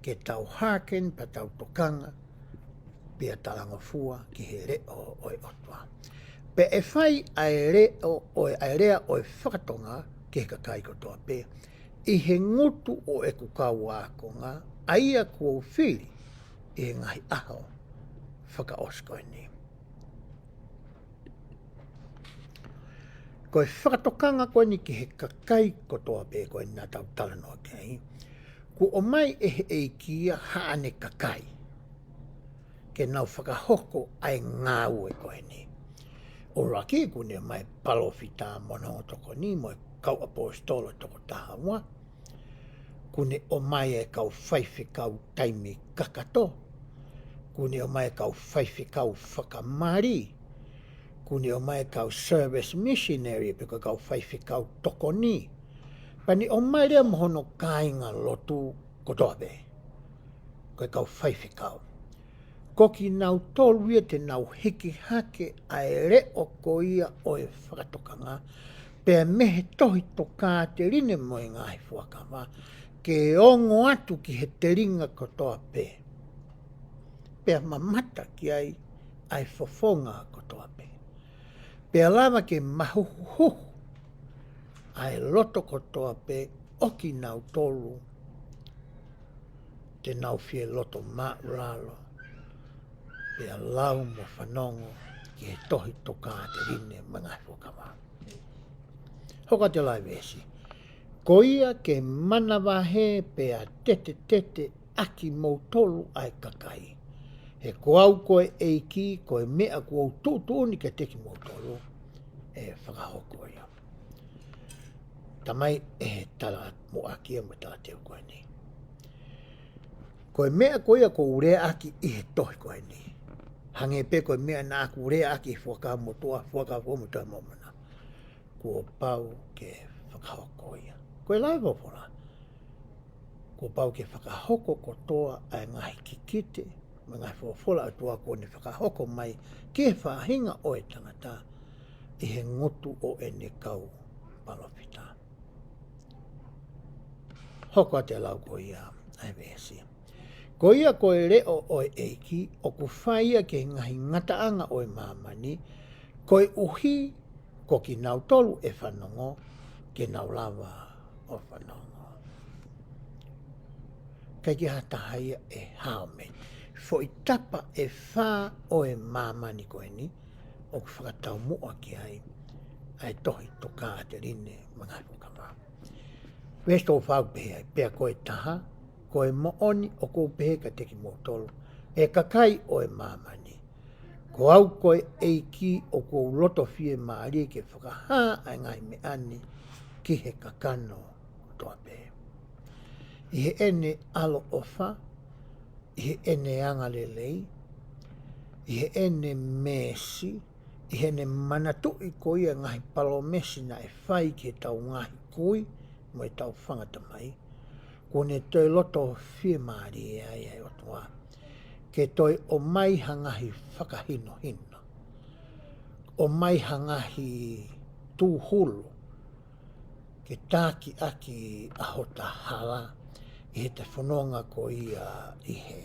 ke tau hearken pea tau tokanga, pea talangofua ki he leʻo ʻo e ʻOtua. Pea ʻe fai ʻa e leʻo ʻo e, ʻa e lea ʻo e fakatonga ki he kakai kotoa pē, ʻi he ngutu ʻo ʻeku kau ākonga, ʻa ia kuo u fili ʻi he ngaahi ʻaho fakaʻosi ko eni. Ko e fakatokanga ko eni ki he kakai kotoa pē ko eni naʻa tau talanoa ki ai, kuo ʻomai ʻe he ʻEiki ia haʻane kakai ke nau fakahoko ʻa e ngāue ko eni. ʻUluaki, kuo ne ʻomai palōfita mo hono ongo tokoni mo e kau ʻaposetolo ʻe toko taha ua. Kuo ne ʻomai e kau faifekau taimi kakato. Kuo ne ʻomai e kau faifekau fakamali. Kuo ne ʻomai e kau service missionary pe ko e kau faifekau tokoni. Pea ne ʻomai leva mo hono kāinga lotu kotoa pē, ko e kau faifekau. Ko kinautolu ia te nau hiki hake ʻa e leʻo ko ia ʻo e fakatokanga, pea mei he tohi Tokāteline mo e Ngaahi Fuakava, ke ongo atu ki he telinga kotoa pē, pea mamata ki ai ʻa e fofonga kotoa pē, pea lava ke mahuhuhu ʻa e loto kotoa pē ʻo kinautolu te nau fie loto māʻulalo, pea lau mo fanongo ki he tohi Tokāteline mo e Ngaahi Fuakava. Hoko atu e lau veesi: Ko ia ke manavahē pea tetetete ʻa kimoutolu ʻa e kakai, he ko au ko e ʻEiki, ko e meʻa kuo u tuʻutuʻuni kiate kimoutolu ʻe fakahoko ia. Talamai ʻe he tala muʻaki ia mo e talateu ko eni, ko e meʻa ko ia ʻoku ou leaʻaki ʻi he tohi ko eni, hangē pē ko e meʻa naʻa ku leaʻaki ʻi he Fuakava Motuʻa, Fuakava Foʻou mo e Tohi ʻa Molomona, kuo pau ke fakahoko ia. Ko e lau ʻa e folofola, kuo pau ke fakahoko kotoa ʻa e ngaahi kikite mo e ngaahi folofola ʻa e ʻOtua kuo ne fakahoko mai ki he faʻahinga ʻo e tangata ʻi he ngutu ʻo ʻene kau palōfita. Hoko atu e lau ko ia ʻa e veesi: Ko ia ko e leʻo ʻo e ʻEiki ʻoku fai ia ki he ngaahi ngataʻanga ʻo e māmani, koeʻuhi ko kinautolu ʻe fanongo ke nau lava ʻo fanongo. ʻIkai ke ʻi ai ha taha ia ʻe hao mei he foʻi tapa ʻe fā ʻo e māmani ko eni ʻoku fakataumuʻa ki ai ʻa e tohi Tokāteline mo e Ngaahi Fuakava. Veesi tolu fā ʻoku pehē ai: Pea ko e taha, ko e moʻoni ʻoku ou pehē kiate kimoutolu, ʻe kakai ʻo e māmani, ko au ko e ʻEiki ʻoku ou loto fiemālie ke fakahā ʻa e ngaahi meʻa ni ki he kakano kotoa pē, ʻi heʻene ʻaloʻofa, ʻi heʻene angalelei, ʻi heʻene meesi, ʻi heʻene manatuʻi ko ia e ngaahi palōmesi naʻe fai ki heʻetau ngaahi kui mo ʻetau fanga tamai. Kuo ne toe loto fiemālie ai ʻa e ʻOtua ke toe ʻomai ha ngaahi fakahinohino, ʻomai ha ngaahi tūhulu ke takiʻaki ʻa hota hala ʻi heʻeta fononga ko ia ʻi he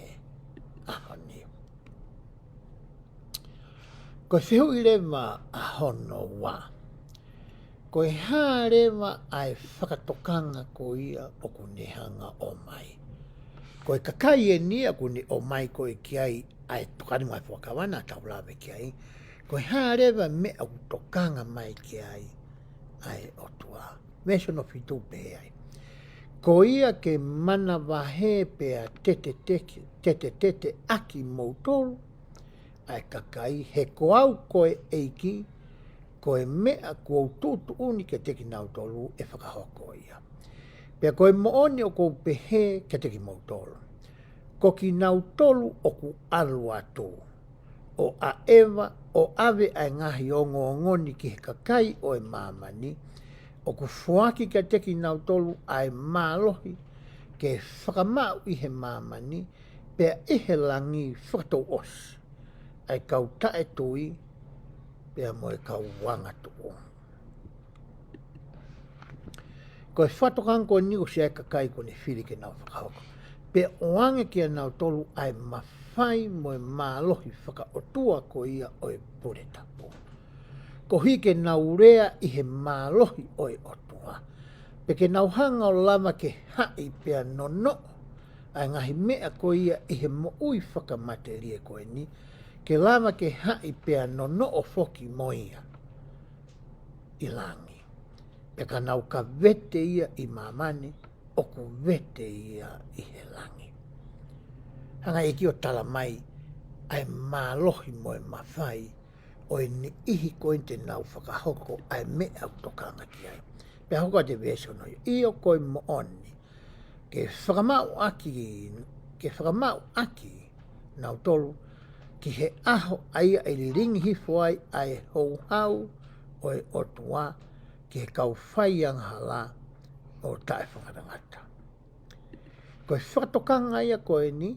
ʻaho ni. Ko e fehuʻi leva hono ua, ko e hā leva ʻa e fakatokanga ko ia ʻoku ne hanga ʻo ʻomai? Ko e kakai eni ia ʻoku ne ʻomai ko ē ki ai ʻa e Tokāteline mo e Ngaahi Fuakava naʻa tau lave ki ai. Ko e hā leva e meʻa ʻoku tokanga mai ki ai ʻa e ʻOtua? Veesi hono fitu pehē ai: Ko ia ke manavahē pea tetetete, tetetete ʻa kimoutolu ʻa e kakai, he ko au ko e ʻEiki, ko e meʻa kuo u tuʻutuʻuni kiate kinautolu ʻe fakahoko ia. Pea ko e moʻoni ʻoku ou pehē kiate kimoutolu, ko kinautolu ʻoku ʻalu atu ʻo ʻaʻeva, ʻo ʻave ʻa e ngaahi ongoongo ni ki he kakai ʻo e māmani, ʻoku foaki kiate kinautolu ʻa e mālohi ke fakamaʻu ʻi he māmani pea ʻi he langi fakatouʻosi ʻa e kau taʻetui pea mo e kau angatuʻu. Ko e fakatokanga ko eni ʻoku ʻi ai e kakai kuo ne fili ke nau fakahoko, pea ʻoange kia nautolu ʻa e mafai mo e mālohi fakaʻotua ko ia ʻo e pule tapu, koeʻuhi ke nau lea ʻi he mālohi ʻo e ʻOtua, pea ke nau hanga ʻo lava ke haʻi pea nonoʻo ʻa e ngaahi meʻa ko ia ʻi he moʻui fakamatelie ko eni, ke lava ke haʻi pea nonoʻo foki mo ia ʻi langi. Pea ka nau ka vete ia ʻi māmani, ʻoku vete ia ʻi he langi. Hanga ʻe he ʻEiki ʻo tala mai ʻa e mālohi mo e mafai ʻo e niʻihi ko eni te nau fakahoko ʻa e meʻa ʻoku tokanga ki ai. Pea hoko atu e veesi ono ia, ʻio ko e moʻoni, ke fakamaʻu ʻaki, ke fakamaʻu ʻaki nautolu ki he ʻaho ʻa ia ʻe lilingi hifo ai ʻa e houhau ʻo e ʻOtua ki he kau fai angahala ʻo taʻefakangatangata. Ko e fakatokanga ia ko eni,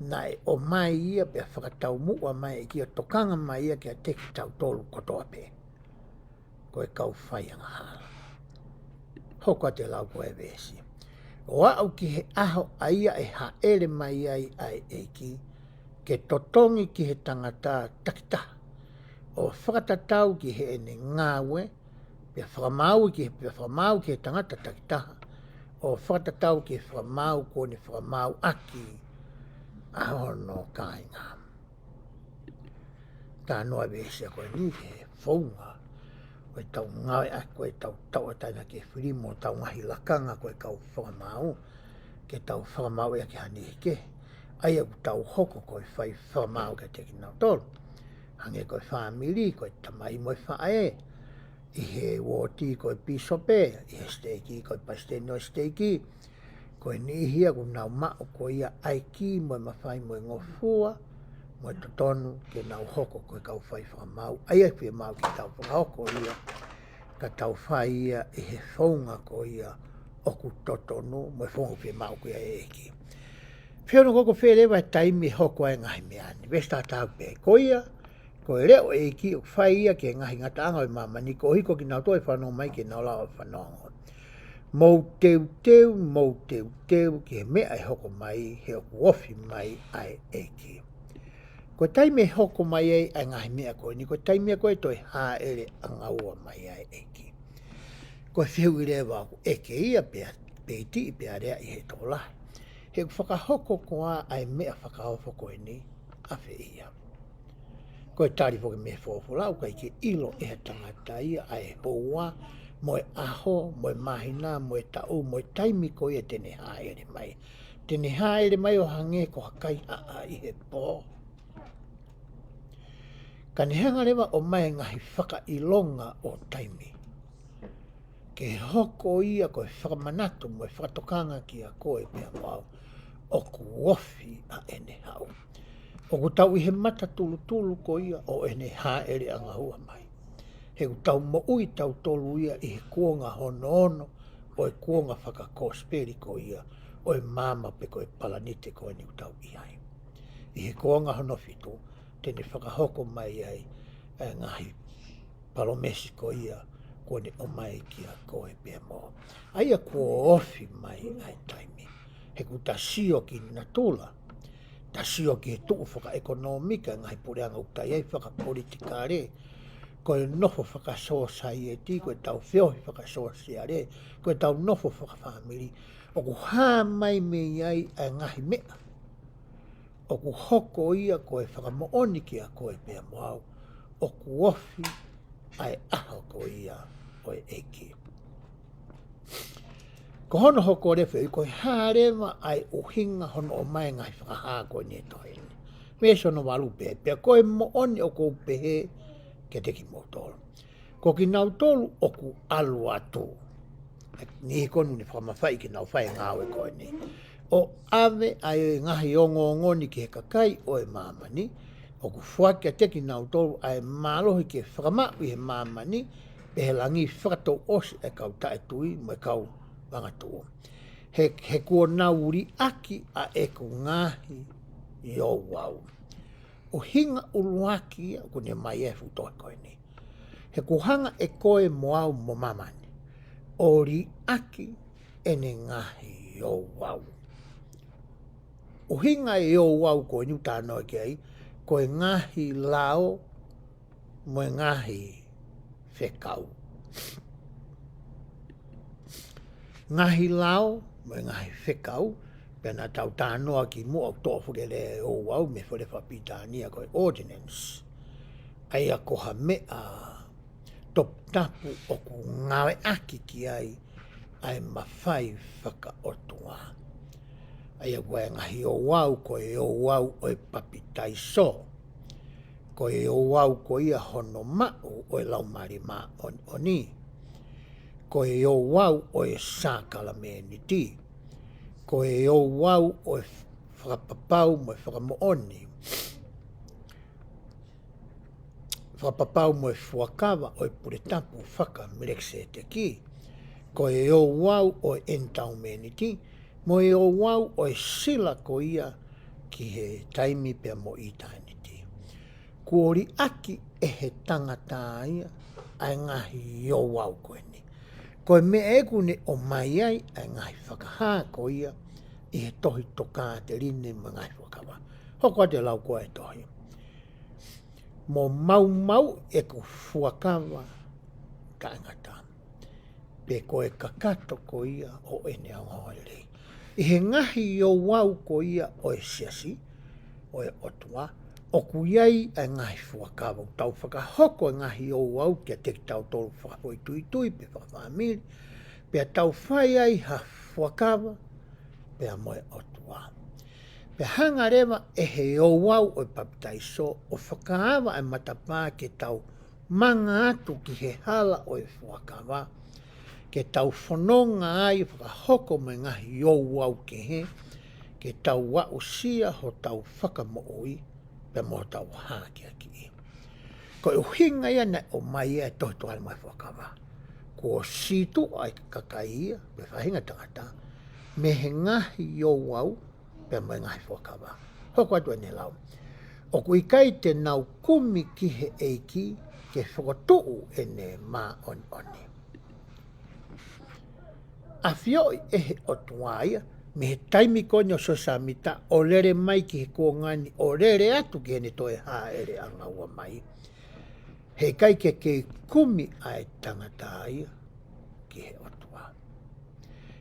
naʻe ʻomai ia pea fakataumuʻa mai ʻe he ʻEiki ʻo tokanga mai ia kiate kitautolu kotoa pē. Ko e kau fai angahala. Hoko atu e lau ko e veesi. ʻO aʻu ki he ʻaho ʻa ia ʻe hāʻele mai ai ʻa e ʻEiki, ke totongi ki he tangata takitaha, ʻo fakatatau ki heʻene ngāue, pea fakamaau ki, pea fakamaau ki he tangata takitaha, ʻo fakatatau ki he fakamaau kuo ne fakamaau ʻaki ʻa hono kāinga. Talanoa e veesi ko eni he founga ʻo ʻetau ngāueʻaki ʻo ʻetau tauʻatāina ke fili mo ʻetau ngaahi lakanga ko e kau fakamaau, ke tau fakamaau ia ki ha niʻihi kehe, ʻa ia ʻoku tau hoko ko e fai fakamaau kiate kinautolu. Hangē ko e fāmili, ko e tamai mo e faʻē, ʻi he uooti ko e pīsope, ʻi he siteiki ko e palesiteni ʻo e siteiki, ko e niʻihi ia ʻoku nau maʻu ko ia ʻa e kī mo e mafai mo e ngofua mo e totonu ke nau hoko ko e kau fai fakamaau. ʻA ia ʻoku fiemaʻu ke tau fakahoko ia, ka tau fai ia ʻi he founga ko ia ʻoku totonu mo e founga ʻoku fiemaʻu ko ia ʻe he ʻEiki. Fiona, ko e hā leva e taimi ʻe hoko ai e ngaahi meʻa ni? Veesi taha taha pē. Ko ia, ko e leʻo ʻo e ʻEiki ʻoku fai ia ki he ngaahi ngataʻanga ʻo e māmani, koeʻuhi ko kinautolu ʻe fanongo mai ke nau lava ʻo fanongo. Mou teuteu, mou teuteu ki he meʻa ʻe hoko mai, he ʻoku ofi mai ʻa e ʻEiki. Ko e taimi ʻe hoko mai ai ʻa e ngaahi meʻa ko eni, ko e taimi ia ko e toe hāʻele angaua mai ʻa e ʻEiki. Ko e fehuʻi leva ʻoku ʻeke ia pea, pe ʻe ʻi ai pē ʻa e lea ʻi he tokolahi. He ʻoku fakahoko koā ʻa e meʻa fakaofo ko eni ʻafē ia? Ko e tali foki mei he folofola, ʻoku ʻikai ke ʻilo ʻe ha tangata ia ʻa e houa, mo e ʻaho, mo e māhina, mo e taʻu, mo e taimi ko ia te ne hāʻele mai. Te ne hāʻele mai ʻo hangē ko ha kaihaʻa ʻi he pō. Ka ne hanga leva ʻo ʻomai e ngaahi fakaʻilonga ʻo taimi, ke hoko ia ko e fakamanatu mo e fakatokanga kiate koe pea mo au, ʻoku ofi ʻa ʻene haʻu. ʻOku tau ʻi he matatulutulu ko ia ʻo ʻene hāʻele angaua mai. He ʻoku tau moʻui tautolu ia ʻi he kuonga hono ono ʻo e kuonga fakakosipeli ko ia ʻo e maama pe ko e palanite ko eni ʻoku tau ʻi ai. ʻI he kuonga hono fitu, te ne fakahoko mai ai ʻa e ngaahi palōmesi ko ia kuo ne ʻomai kiate koe pea mo au. ʻA ia kuo ofi mai ʻa e taimi. He ʻoku ta sio ki natula, ta sio ki he tuʻu fakaʻekonōmika, ngaahi puleʻanga ʻoku ta ʻi ai, fakapolitikale, ko e nofo fakasōsaieti, ko ʻetau feohi fakasōsiale, ko ʻetau nofo fakafāmili, ʻoku hā mai mei ai ʻa e ngaahi meʻa ʻoku hoko ia ko e fakamoʻoni kiate koe pea mo au, ʻoku ofi ʻa e ʻaho ko ia ʻo e ʻEiki. Ko hono hoko leva ʻi he ko e hā leva ʻa e ʻuhinga hono ʻomai e ngaahi fakahā ko eni ʻe tohi ni. Veesi hono valu pē, pea ko e moʻoni ʻoku ou pehē kiate kimoutolu, ko kinautolu ʻoku ʻalu atu, niʻihi ko eni ʻoku ne fakamafaiʻi ke nau fai e ngāue ko eni, ʻo ʻave ʻa e ngaahi ongoongo ni ki he kakai ʻo e māmani, ʻoku foaki kiate kinautolu ʻa e mālohi ke fakamaʻu ʻi he māmani, pea ʻi he langi, fakatouʻosi ʻa e kau taʻetui mo e kau angatuʻu. He, he kuo nau liʻaki ʻa ʻeku ngaahi ouau. ʻUhinga ʻuluaki ia ʻoku ne ʻomai e fuʻu tohi ko eni. He ʻoku hanga ʻe koe mo au mo māmani ʻo liʻaki ʻene ngaahi ouau. ʻUhinga e ouau ko eni ʻoku talanoa ki ai, ko e ngaahi lao mo e ngaahi fekau. Ngaahi lao mo e ngaahi fekau, Pea naʻa tau talanoa kimuʻa ʻoku toʻo foki e lea ʻo e ouau mei he foʻi lea fakapilitānia ko e ordinance. ʻA ia ko ha meʻa toputapu ʻoku ngāueʻaki ki ai ʻa e mafai fakaʻotua. ʻA ia ko e ngaahi ouau, ko e ouau ʻo e papitaiso. Ko e ouau ko ia hono maʻu ʻo e Laumālie Māʻoniʻoni. Ko e ouau ʻo e sākalameniti. Ko e ouau ʻo e fakapapau mo e fakamoʻoni. Fakapapau mo e fuakava ʻo e pule tapu faka-Melekiseteki. Ko e ouau ʻo e ʻenitaumēniti, mo e ouau ʻo e sila ko ia ki he taimi pea mo ʻitāniti. Kuo liʻaki ʻe he tangata ia ʻa e ngaahi ouau ko eni. Ko e meʻa ē ʻoku ne ʻomai ai ʻa e ngaahi fakahā ko ia ʻi he tohi Tokāteline mo e Ngaahi Fuakava. Hoko atu e lau ko ē e tohi. Mo maumauʻi ʻeku fuakava taʻengata. Pe ko e kakato ko ia ʻo ʻene ongoongolelei. ʻI he ngaahi ouau ko ia ʻo e siasi, ʻo e ʻOtua, ʻoku ʻi ai ʻa e ngaahi fuakava, ʻoku tau fakahoko e ngaahi ouau kiate kitautolu fakafoʻituitui pe fakafāmili, pea tau fai ai ha fuakava, pea mo e ʻOtua. Pea hanga leva ʻe he ouau ʻo e papitaiso ʻo fakaava e matapā ke tau manga atu ki he hala ʻo e fuakava, ke tau fononga ai fakahoko mo e ngaahi ouau kehe, ke tau aʻusia hotau fakamoʻui, pea mo hotau hākeakiʻi. Ko e ʻuhinga ia naʻe ʻomai ai e tohi Tokāteline mo e Ngaahi Fuakava. Kuo sītuʻa e kakai ia, pe faʻahinga tangata, mei he ngaahi ouau, pea mo e ngaahi fuakava. Hoko atu ʻene lau. ʻOku ʻikai te nau kumi ki he ʻEiki ke fokotuʻu ʻene māʻoniʻoni. ʻAfioʻi ʻe he ʻOtua ia, mei he taimi ko eni ʻo Siosefa Sāmita, ʻo lele mai ki he kuonga ni, ʻo lele atu ki heʻene toe hāʻele ʻanga ua mai. He ʻikai ke kei kumi ʻa e tangata ia ki he ʻOtua.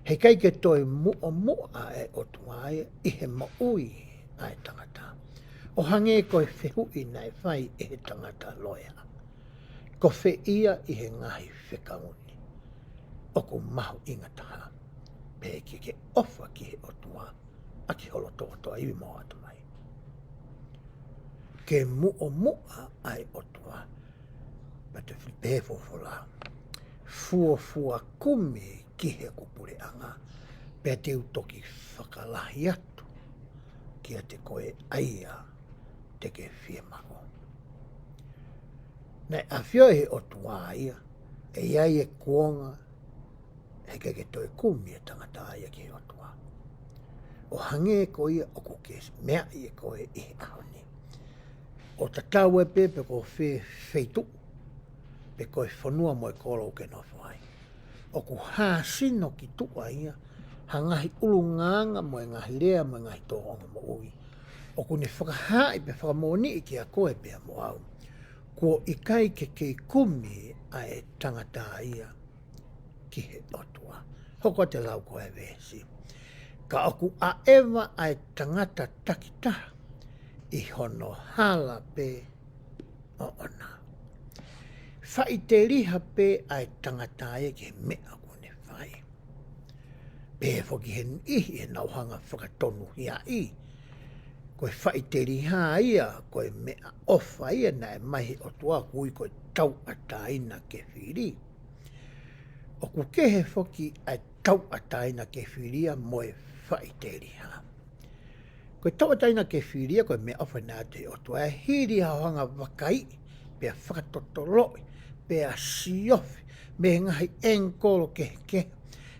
He ʻikai ke toe muʻomuʻa ʻa e ʻOtua ia ʻi he moʻui ʻa e tangata. ʻO hangē ko e fehuʻi naʻe fai ʻe he tangata loea. Ko fē ia ʻi he ngaahi fekau ni ʻoku mahuʻinga taha. Pea ke ke ʻofa ki he ʻOtua ʻaki ho loto kotoa, ivi mo ho ʻatamai. Ke muʻomuʻa ʻa e ʻOtua. Pea toe pehē folofola. Fuofua kumi ki heʻeku puleʻanga. Pea te u toki fakalahi atu kiate koe ʻa ia te ke fiemaʻu. Naʻe ʻafioʻi ʻe he ʻOtua ia, ʻe ʻi ai e kuonga, he ʻikai ke toe kumi e tangata ia ki he ʻOtua. ʻO hangē ko ia ʻoku ke meaʻi ʻe koe ʻi he ʻaho ni. ʻO tatau ai pē pe ko fē feituʻu, pe ko e fonua mo e kolo ʻoku ke nofo ai. ʻOku hāsino ki tuʻa ia, ha ngaahi ʻulungaanga mo e ngaahi lea mo e ngaahi tōʻonga moʻui. ʻOku ne fakahaaʻi pe fakamoʻoniʻi kiate koe pea mo au. Kuo ʻikai ke kei kumi ʻa e tangata ia ki he ʻOtua. Hoko atu e lau ko e veesi. Ka ʻoku ʻaʻeva ʻa e tangata takitaha ʻi hono hala pē ʻoʻona. Faʻiteliha pē ʻa e tangata ia ki he meʻa ʻoku ne fai. Pehē foki he niʻihi ʻenau hanga fakatonuhiaʻi. Ko e faʻiteliha ia, ko e meʻaʻofa ia naʻe ʻomai he ʻOtua ʻoku ui ko e tauʻatāina ke fili. ʻOku kehe foki ʻa e tauʻatāina ke fili ia mo e faʻiteliha. Ko e tauʻatāina ke fili ia, ko e meʻaʻofa naʻe ʻatu he ʻOtua, ʻa e hili haʻo hanga vakaiʻi, pea fakatotoloʻi, pea siofi, mei he ngaahi ʻengikolo kehekehe.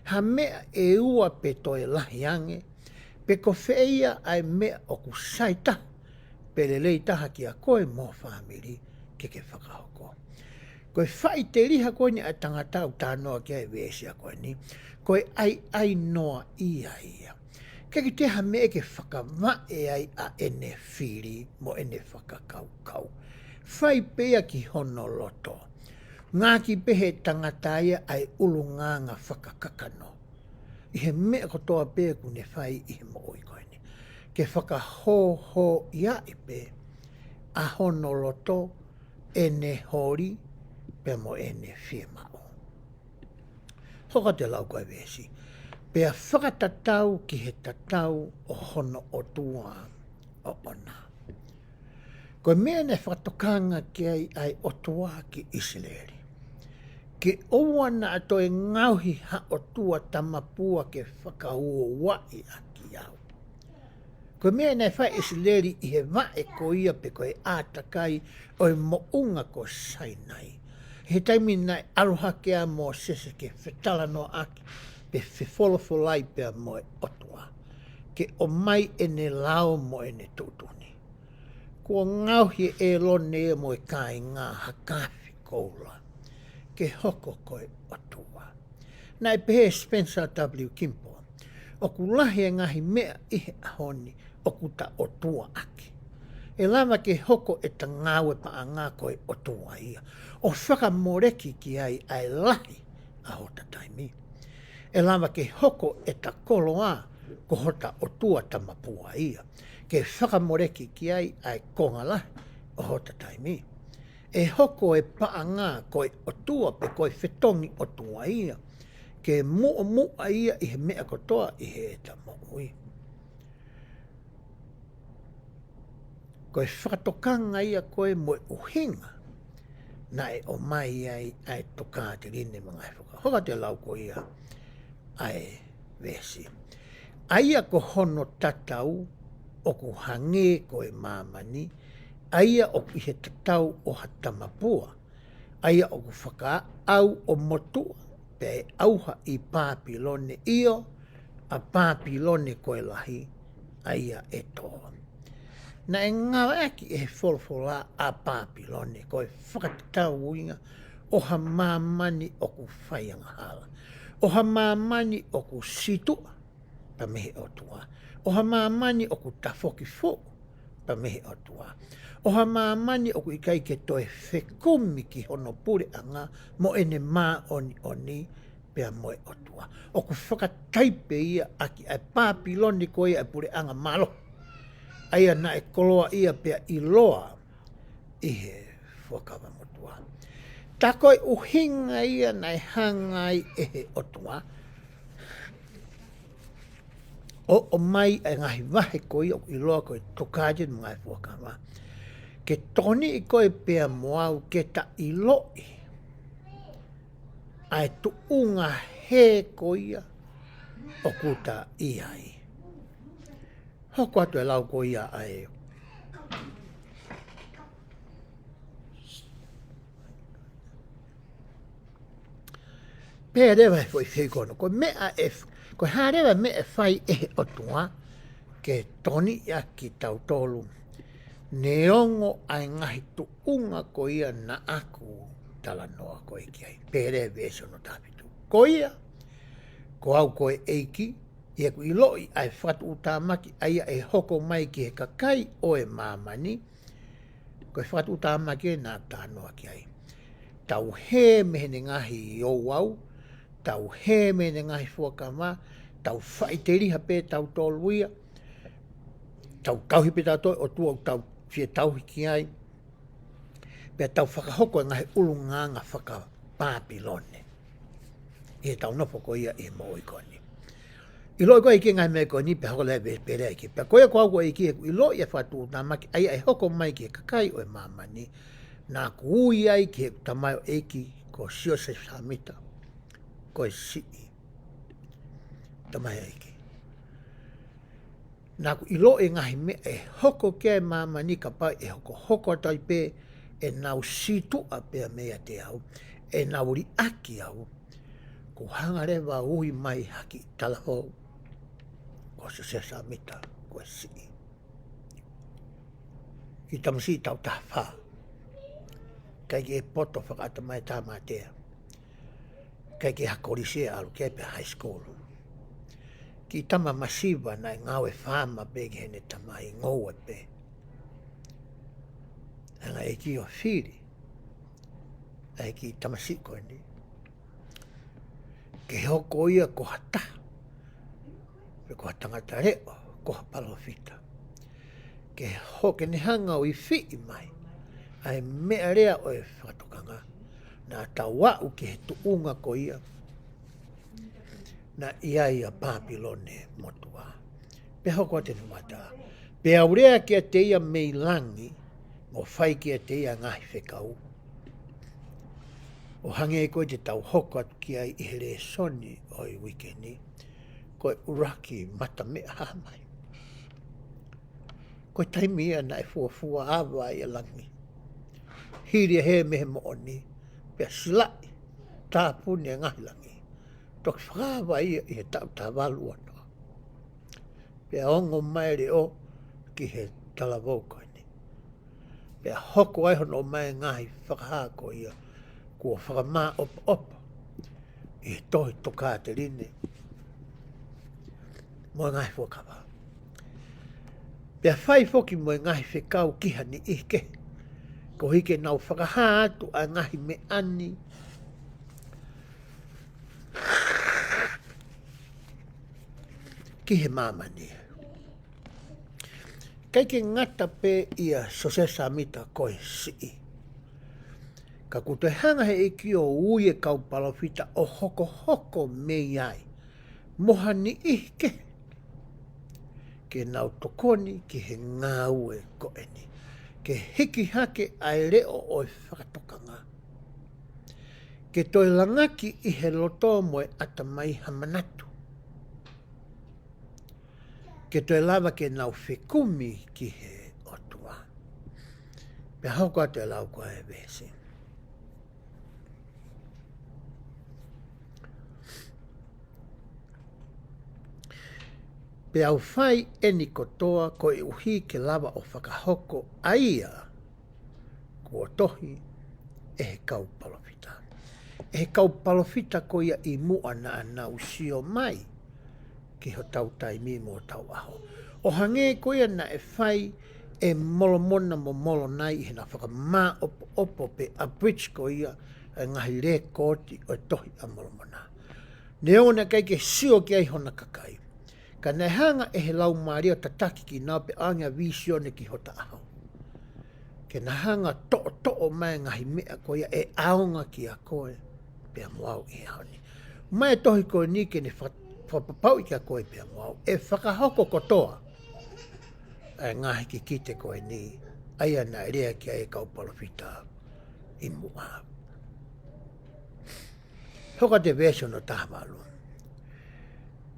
Ha meʻa ʻe ua pe toe lahi ange, pe ko fē ia ʻa e meʻa ʻoku sai taha, pe lelei taha kiate koe mo ho fāmili ke ke fakahoko. Ko e faʻiteliha ko eni ʻa e tangata ʻoku talanoa ki ai e veesi ko eni, ko e ʻaiʻai noa ia ia. ʻIkai ke toe ha meʻa ke fakavaʻe ai ʻa ʻene fili mo ʻene fakakaukau. Fai pē ia ki hono loto. Ngāueʻaki pē ʻe he tangata ia ʻa e ʻulungaanga fakakakano. ʻi he meʻa kotoa pē ʻoku ne fai ʻi he moʻui ko eni. Ke fakahōhōʻiaʻi pē ʻa hono loto, ʻene holi, pea mo ʻene fiemaʻu. Hoko atu e lau ko e veesi. Pea fakatatau ki he tatau ʻo hono ʻOtua ʻoʻona. Ko e meʻa naʻe fakatokanga ki ai ʻa e ʻOtua ki ʻIsileli. Ke ʻoua naʻa toe ngaohi ha ʻotua tamapua ke fakauouaʻi ʻaki au. Ko e meʻa naʻe fai ʻe ʻIsileli ʻi he vaʻe ko ia pe ko e ʻātakai ʻo e moʻunga ko Sainai. He taimi naʻe ʻalu hake ʻa Mōsese ke fetalanoaʻaki pe fefolofolai pea mo e ʻOtua. Ke ʻomai ʻene lao mo ʻene tuʻutuʻuni. Kuo ngaohi ʻe ʻĒlone mo e kāinga ha kafi koula ke hoko ko e ʻOtua. Naʻe pehē ʻe Spencer W. Kimball, ʻoku lahi e ngaahi meʻa ʻi he ʻaho ni ʻoku ta ʻotua ʻaki. ʻE lava ke hoko ʻeta ngāue paʻanga ko e ʻOtua ia, ʻo fakamoleki ki ai ʻa e lahi ʻa hota taimi. ʻE lava ke hoko ʻeta koloa ko hota ʻotua tamapua ia, ke fakamoleki ki ai ʻa e konga lahi ʻo hota taimi. ʻE hoko e paʻanga ko e ʻotua pe ko e fetongi ʻotua ia, ke muʻomuʻa ia ʻi he meʻa kotoa ʻi heʻeta moʻui. Ko e fakatokanga ia ko e mo e ʻuhinga naʻe ʻomai ai ʻa e tokāteline mo e ngaahi foka. Hoko atu e lau ko ia ʻa e veesi. ʻA ia ko hono tatau ʻoku hangē ko e māmani, ʻa ia ʻoku ʻi he tatau ʻo ha tamapua, ʻa ia ʻoku fakaʻau ʻo motuʻa, pea ʻe ʻauha ʻi Pāpilone, ʻio, ʻa Pāpilone ko e lahi, ʻa ia ʻe tō. Naʻe ngāueʻaki ʻe he folofola ʻa Pāpilone ko e fakatatauʻanga ʻo ha māmani ʻoku faiangahala, ʻo ha māmani ʻoku situʻa pea mei he ʻOtua, ʻo ha māmani ʻoku tafoki foʻu pea mei he ʻOtua, ʻo ha māmani ʻoku ʻikai ke toe fekumi ki hono puleʻanga mo ʻene māʻoniʻoni pea mo e ʻOtua. ʻOku fakataipe ia ʻaki ʻa e Pāpilone ko ia ʻa e puleʻanga mālohi, ʻa ia naʻe koloaʻia pea ʻiloa ʻi he Fuakava Motuʻa. Tā ko e ʻuhinga ia naʻe hanga ai ʻe he ʻOtua ʻo ʻomai ʻa e ngaahi vahe ko ia ʻoku ʻiloa ko e Tokāteline mo e Ngaahi Fuakava, ke tokoniʻi koe pea mo au ke ta ʻiloʻi ʻa e tuʻunga hē ko ia ʻoku ta ʻi ai. Hoko atu e lau ko ia ʻa e Pea leva he foʻi fei kono, ko e meʻa ʻe f-, ko e hā leva meʻa ʻe fai ʻe he ʻOtua ke tokoniʻi ʻaki kitautolu, neongo ʻa e ngaahi tuʻunga ko ia naʻa ku talanoa ko ē ki ai. Pea leva veesi ono taha fitu. Ko ia, ko au ko e ʻEiki, ʻi heʻeku ʻiloʻi ʻa e fakatuʻutāmaki ʻa ia ʻe hoko mai ki he kakai ʻo e māmani, ko e fakatuʻutāmaki ē naʻa ku talanoa ki ai. Tau hē mei heʻene ngaahi ouau, tau hē mei heʻene ngaahi fuakava, tau faʻiteliha pē tautolu ia, tau tauhi pē tautolu ʻOtua ʻoku tau fie tauhi ki ai, pea tau fakahoko e ngaahi ʻulungaanga faka-Pāpilone ʻi heʻetau nofo ko ia ʻi he moʻui ko eni. ʻIloʻi ko e ʻEiki e ngaahi meʻa ko eni, pea hoko leva e pele ʻEiki. Pea ko ia ko au ko e ʻEiki, heʻeku ʻiloʻi ʻa e fakatuʻutāmaki ʻa ia ʻe hoko mai ki he kakai ʻo e māmani, naʻa ku ui ai ki heʻeku tamaioʻeiki ko Siosefa Sāmita, ko e siʻi tamaioʻeiki. Naʻa ku ʻiloʻi e ngaahi meʻa ʻe hoko ki ai e māmani, kapau ʻe hokohoko atu ai pē ʻenau situʻa pea meiate au, ʻenau liʻaki au, kuo hanga leva ʻo ui mai ha kiʻi talafou ko Siosefa Sāmita, ko e siʻi. Kiʻi tamasiʻi taʻu taha fā. ʻIkai ke poto fakaʻatamai, tāmateʻa. ʻIkai ke ha kolisi ʻe ʻalu ki ai pe high school. Kiʻi tama masiva naʻe ngāue faama pē ki heʻene tamai, ngoue pē. Hanga ʻe he ʻEiki ʻo fili ʻa e kiʻi tamasiʻi ko eni ke hoko ia ko ha taha pe ko ha tangata leʻo, ko ha palōfita. Ke hoko ke ne hanga ʻo ifiʻi mai ʻa e meʻalea ʻo e fakatokanga, naʻa tau aʻu ki he tuʻunga ko ia naʻe ʻi ai ʻa Pāpilone motuʻa. Pea hoko atu ʻene mamata, pea u lea kiate ia mei langi, mo fai kiate ia ngaahi fekau, ʻo hangē ko ia te tau hoko atu ki ai ʻi he lēsoni ʻo e uike ni, ko e ʻuluaki mata meʻa hā mai. Ko e taimi ia naʻe fuofua ava ai ʻa langi, hili ʻa e hē mei he moʻoni, pea silaʻi, tāpuni ʻa e ngaahi langi. Toki fakaava ia ʻi he taʻu taha valu ua noa. Pea ongo mai e leʻo ki he talavou ko eni. Pea hoko ai hono ʻomai e ngaahi fakahā ko ia kuo fakamāʻopoʻopo ʻi he tohi Tokāteline mo e ngaahi fuakava. Pea fai foki mo e ngaahi fekau ki ha niʻihi kehe, koeʻuhi ke nau fakahā atu ʻa e ngaahi meʻa ni ki he māmani. ʻIkai ke ngata pē ʻia Siosefa Sāmita ko e siʻi, ka kuo toe hanga he ʻEiki ʻo ui e kau palōfita ʻo hokohoko mei ai mo ha niʻihi kehe ke nau tokoni ki he ngāue ko eni, ke hiki hake ʻa e leʻo ʻo e fakatokanga, ke toe langaki ʻi he loto mo e ʻatamai ha manatu, ke toe lava ke nau fekumi ki he ʻOtua. Pea hoko atu e lau ko e veesi. Pea u fai eni kotoa koeʻuhi ke lava ʻo fakahoko ʻa ia kuo tohi ʻe he kau palōfita. ʻE he kau palōfita ko ia ʻi muʻa naʻa nau sio mai ki hotau taimi mo hotau ʻaho. ʻO hangē ko ia naʻe fai ʻe Molomona mo Molonai ʻi heʻena fakamāʻopoʻopo pe abridge ko ia ʻa e ngaahi lēkooti ʻo e Tohi ʻa Molomona. Neongo naʻe ʻikai ke sio ki ai hona kakai, ka naʻe hanga ʻe he Laumālie ʻo tataki kinaua pea ʻoange ʻa e vīsione ki hota ʻaho, ke na hanga ʻo toʻotoʻo mai e ngaahi meʻa ko ia ʻe ʻaonga kiate koe pea mo au ʻi he ʻaho ni. Mai e tohi ko eni ke ne fa-, fakapapauʻi kiate koe pea mo au ʻe fakahoko kotoa ʻa e ngaahi kikite ko eni, ʻa ia naʻe lea ki ai e kau palōfita ʻi muʻa. Hoko atu e veesi hono taha valu.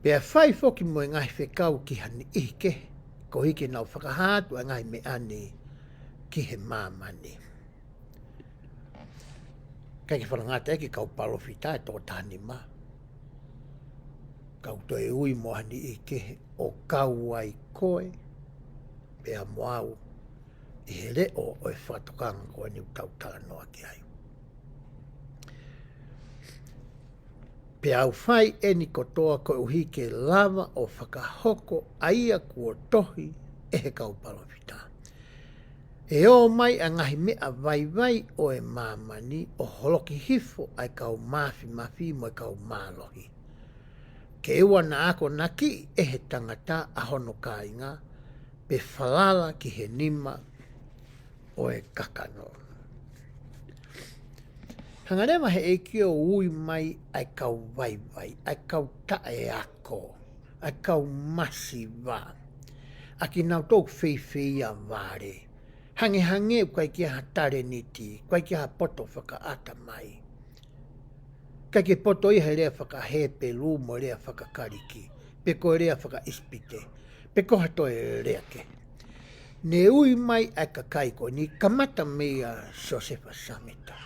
Pea fai foki mo e ngaahi fekau ki ha niʻihi kehe, koeʻuhi ke nau fakahā atu ʻa e ngaahi meʻa ni ki he māmani. ʻIkai ke fakalangata ki he kau palōfita ʻe toko taha nima, ka kuo toe ui mo ha niʻihi kehe ʻo kau ai koe pea mo au ʻi he leʻo ʻo e fakatokanga ko eni ʻoku tau talanoa ki ai. Pea u fai eni kotoa koeʻuhi ke lava ʻo fakahoko ʻa ia kuo tohi ʻe he kau palōfita. ʻE ō mai ʻa e ngaahi meʻa vaivai ʻo e māmani ʻo holoki hifo ʻa e kau māfimafi mo e kau mālohi, ke ʻoua naʻa akonakiʻi ʻe he tangata ʻa hono kāinga, pe falala ki he nima ʻo e kakano. Hanga leva he ʻEiki ʻo ui mai ʻa e kau vaivai, ʻa e kau taʻeako, ʻa e kau masiva, ʻa kinautolu feifeia vale. Hangehangē ʻoku ʻikai ke ʻi ai ha talēniti, ʻoku ʻikai ke ʻi ai ha poto fakaʻatamai. ʻIkai ke poto ia he lea faka-Hepelū mo e lea faka-Kalisi, pe ko e lea faka-ʻIsipite, pe ko ha toe lea kehe. Ne ui mai ʻa e kakai ko eni kamata meia Siosefa Sāmita,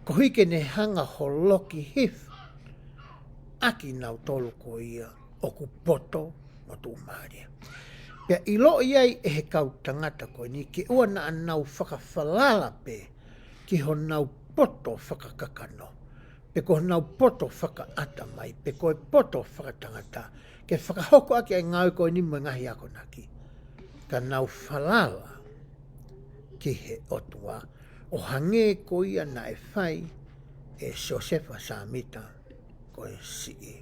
koeʻuhi ke ne hanga ʻo holoki hifo ʻa kinautolu ko ia ʻoku poto mo tuʻumālie. Pea ʻiloʻi ai ʻe he kau tangata ko eni ke ʻoua naʻa nau fakafalala pē ki honau poto fakakakano, pe ko honau poto fakaʻatamai, pe ko e poto fakatangata, ke fakahoko ʻaki ʻa e ngāue ko eni mo e ngaahi akonaki. Ka nau falala ki he ʻOtua, ʻo hangē ko ia naʻe fai ʻe Siosefa Sāmita ko e siʻi.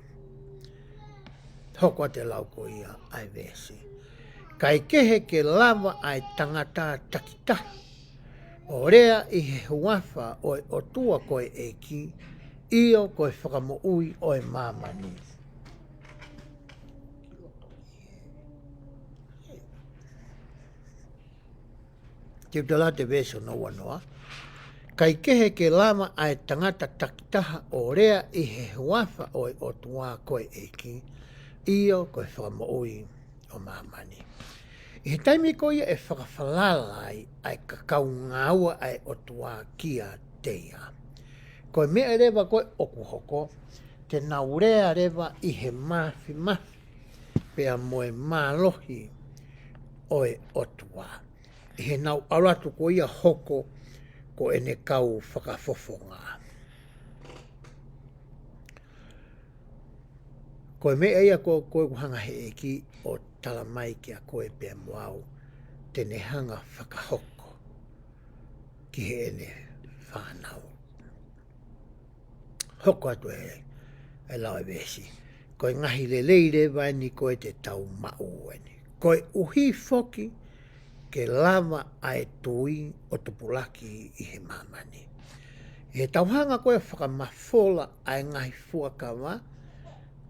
Hoko atu e lau ko ia ʻa e veesi. Kae kehe ke lava ʻa e tangata takitaha ʻo lea ʻi he huafa ʻo e ʻOtua ko e ʻEiki, ʻio ko e fakamoʻui ʻo e māmani. Te u tala atu e veesi hono uanoa. Kae kehe ke lava ʻa e tangata takitaha ʻo lea ʻi he huafa ʻo e ʻOtua ko e ʻEiki, ʻio ko e fakamoʻui ʻo māmani. ʻI he taimi ko ia ʻe fakafalala ai ʻa e kakaungāua ʻa e ʻOtua kiate ia, ko e meʻa leva ko ē ʻoku hoko, te nau lea leva ʻi he mafimafi pea mo e mālohi ʻo e ʻOtua, ʻi heʻenau ʻalu atu ko ia ʻo hoko ko ʻene kau fakafofonga. Ko e meʻa ia ko, ko ʻeku hanga he ʻEiki ʻo tala mai kiate koe pea mo au, te ne hanga ʻo fakahoko ki heʻene fānau. Hoko atu e, e lau e veesi. Ko e ngaahi lelei leva eni ko ē te tau maʻu eni. Koeʻuhi foki ke lava ʻa e tui ʻo tupulaki ʻi he māmani. ʻI heʻetau hanga ko ē ʻo fakamafola ʻa e ngaahi fuakava,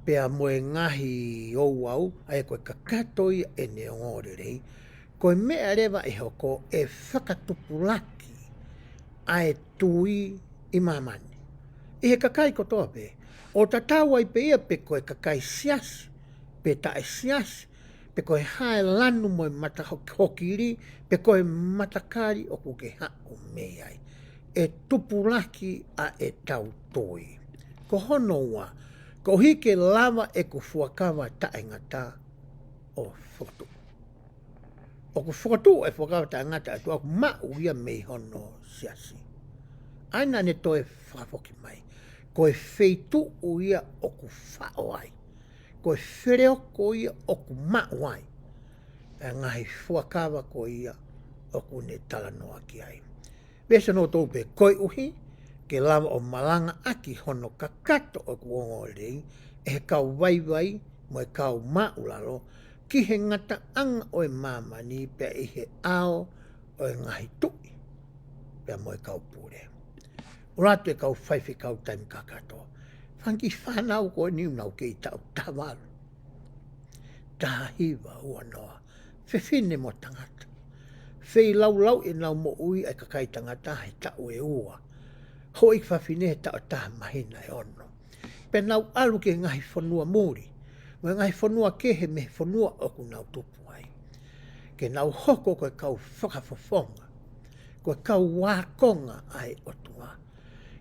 pea mo e ngaahi ouau, ʻa ia ko e kakato ia ʻene ongoongolelei, ko e meʻa leva ʻe hoko ʻe fakatupulaki ʻa e tui ʻi māmani. ʻI he kakai kotoa pē, ʻo tatau ai pē ia pe ko e kakai siasi, pe taʻesiasi, pe ko e hā e lanu mo e mata hok-, hokili, pe ko e matakali ʻoku ke haʻu mei ai, ʻe tupulaki ʻa ʻetau tui. Ko hono ua, koeʻuhi ke lava ʻeku fuakava taʻengata ʻo fokotuʻu. ʻOku fokotuʻu e fuakava taʻengata ʻa e ʻOtua ʻoku maʻu ia mei hono siasi. ʻA ia naʻa ne toe fakafoki mai. Ko e feituʻu ia ʻoku faʻo ai. Ko e feleoko ia ʻoku maʻu ai ʻa e ngaahi fuakava ko ia ʻoku ne talanoa ki ai. Veesi hono tolu pē, koeʻuhi ke lava ʻo malangaʻaki hono kakato ʻeku ongoongolelei ʻe he kau vaivai mo e kau māʻulalo ki he ngataʻanga ʻo e māmani pea ʻi he ʻao ʻo e ngaahi tuʻi pea mo e kau pule. ʻOatu e kau faifekau taimi kakato. Fanga kiʻi fānau ko eni ʻoku nau kei taʻu taha valu, taha hiva, ua noa. Fefine mo tangata. Feilaulau ʻenau moʻui ʻa e kakai tangata he taʻu ʻe ua. Houʻeiki fafine he taʻu ʻe taha māhina ʻe ono. Pea nau ʻalu ki he ngaahi fonua muli, mo e ngaahi fonua kehe mei he fonua ʻoku nau tupu ai. Ke nau hoko ko e kau fakafofonga, ko e kau ākonga ʻa e ʻOtua.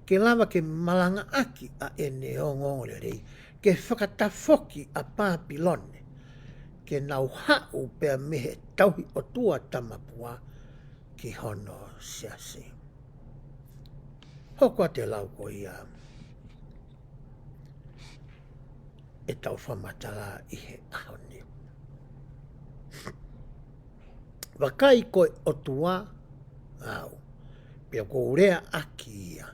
Ke lava ke malangaʻaki ʻa ʻene ongoongolelei, ke fakatafoki ʻa Pāpilone, ke nau haʻu pea mei he tauhi ʻotua tamapua ki hono siasi. Hoko atu e lau ko ia ʻetau fakamatala ʻi he ʻaho ni. Vakai, ko e ʻOtua au, pea ʻoku ou leaʻaki ia.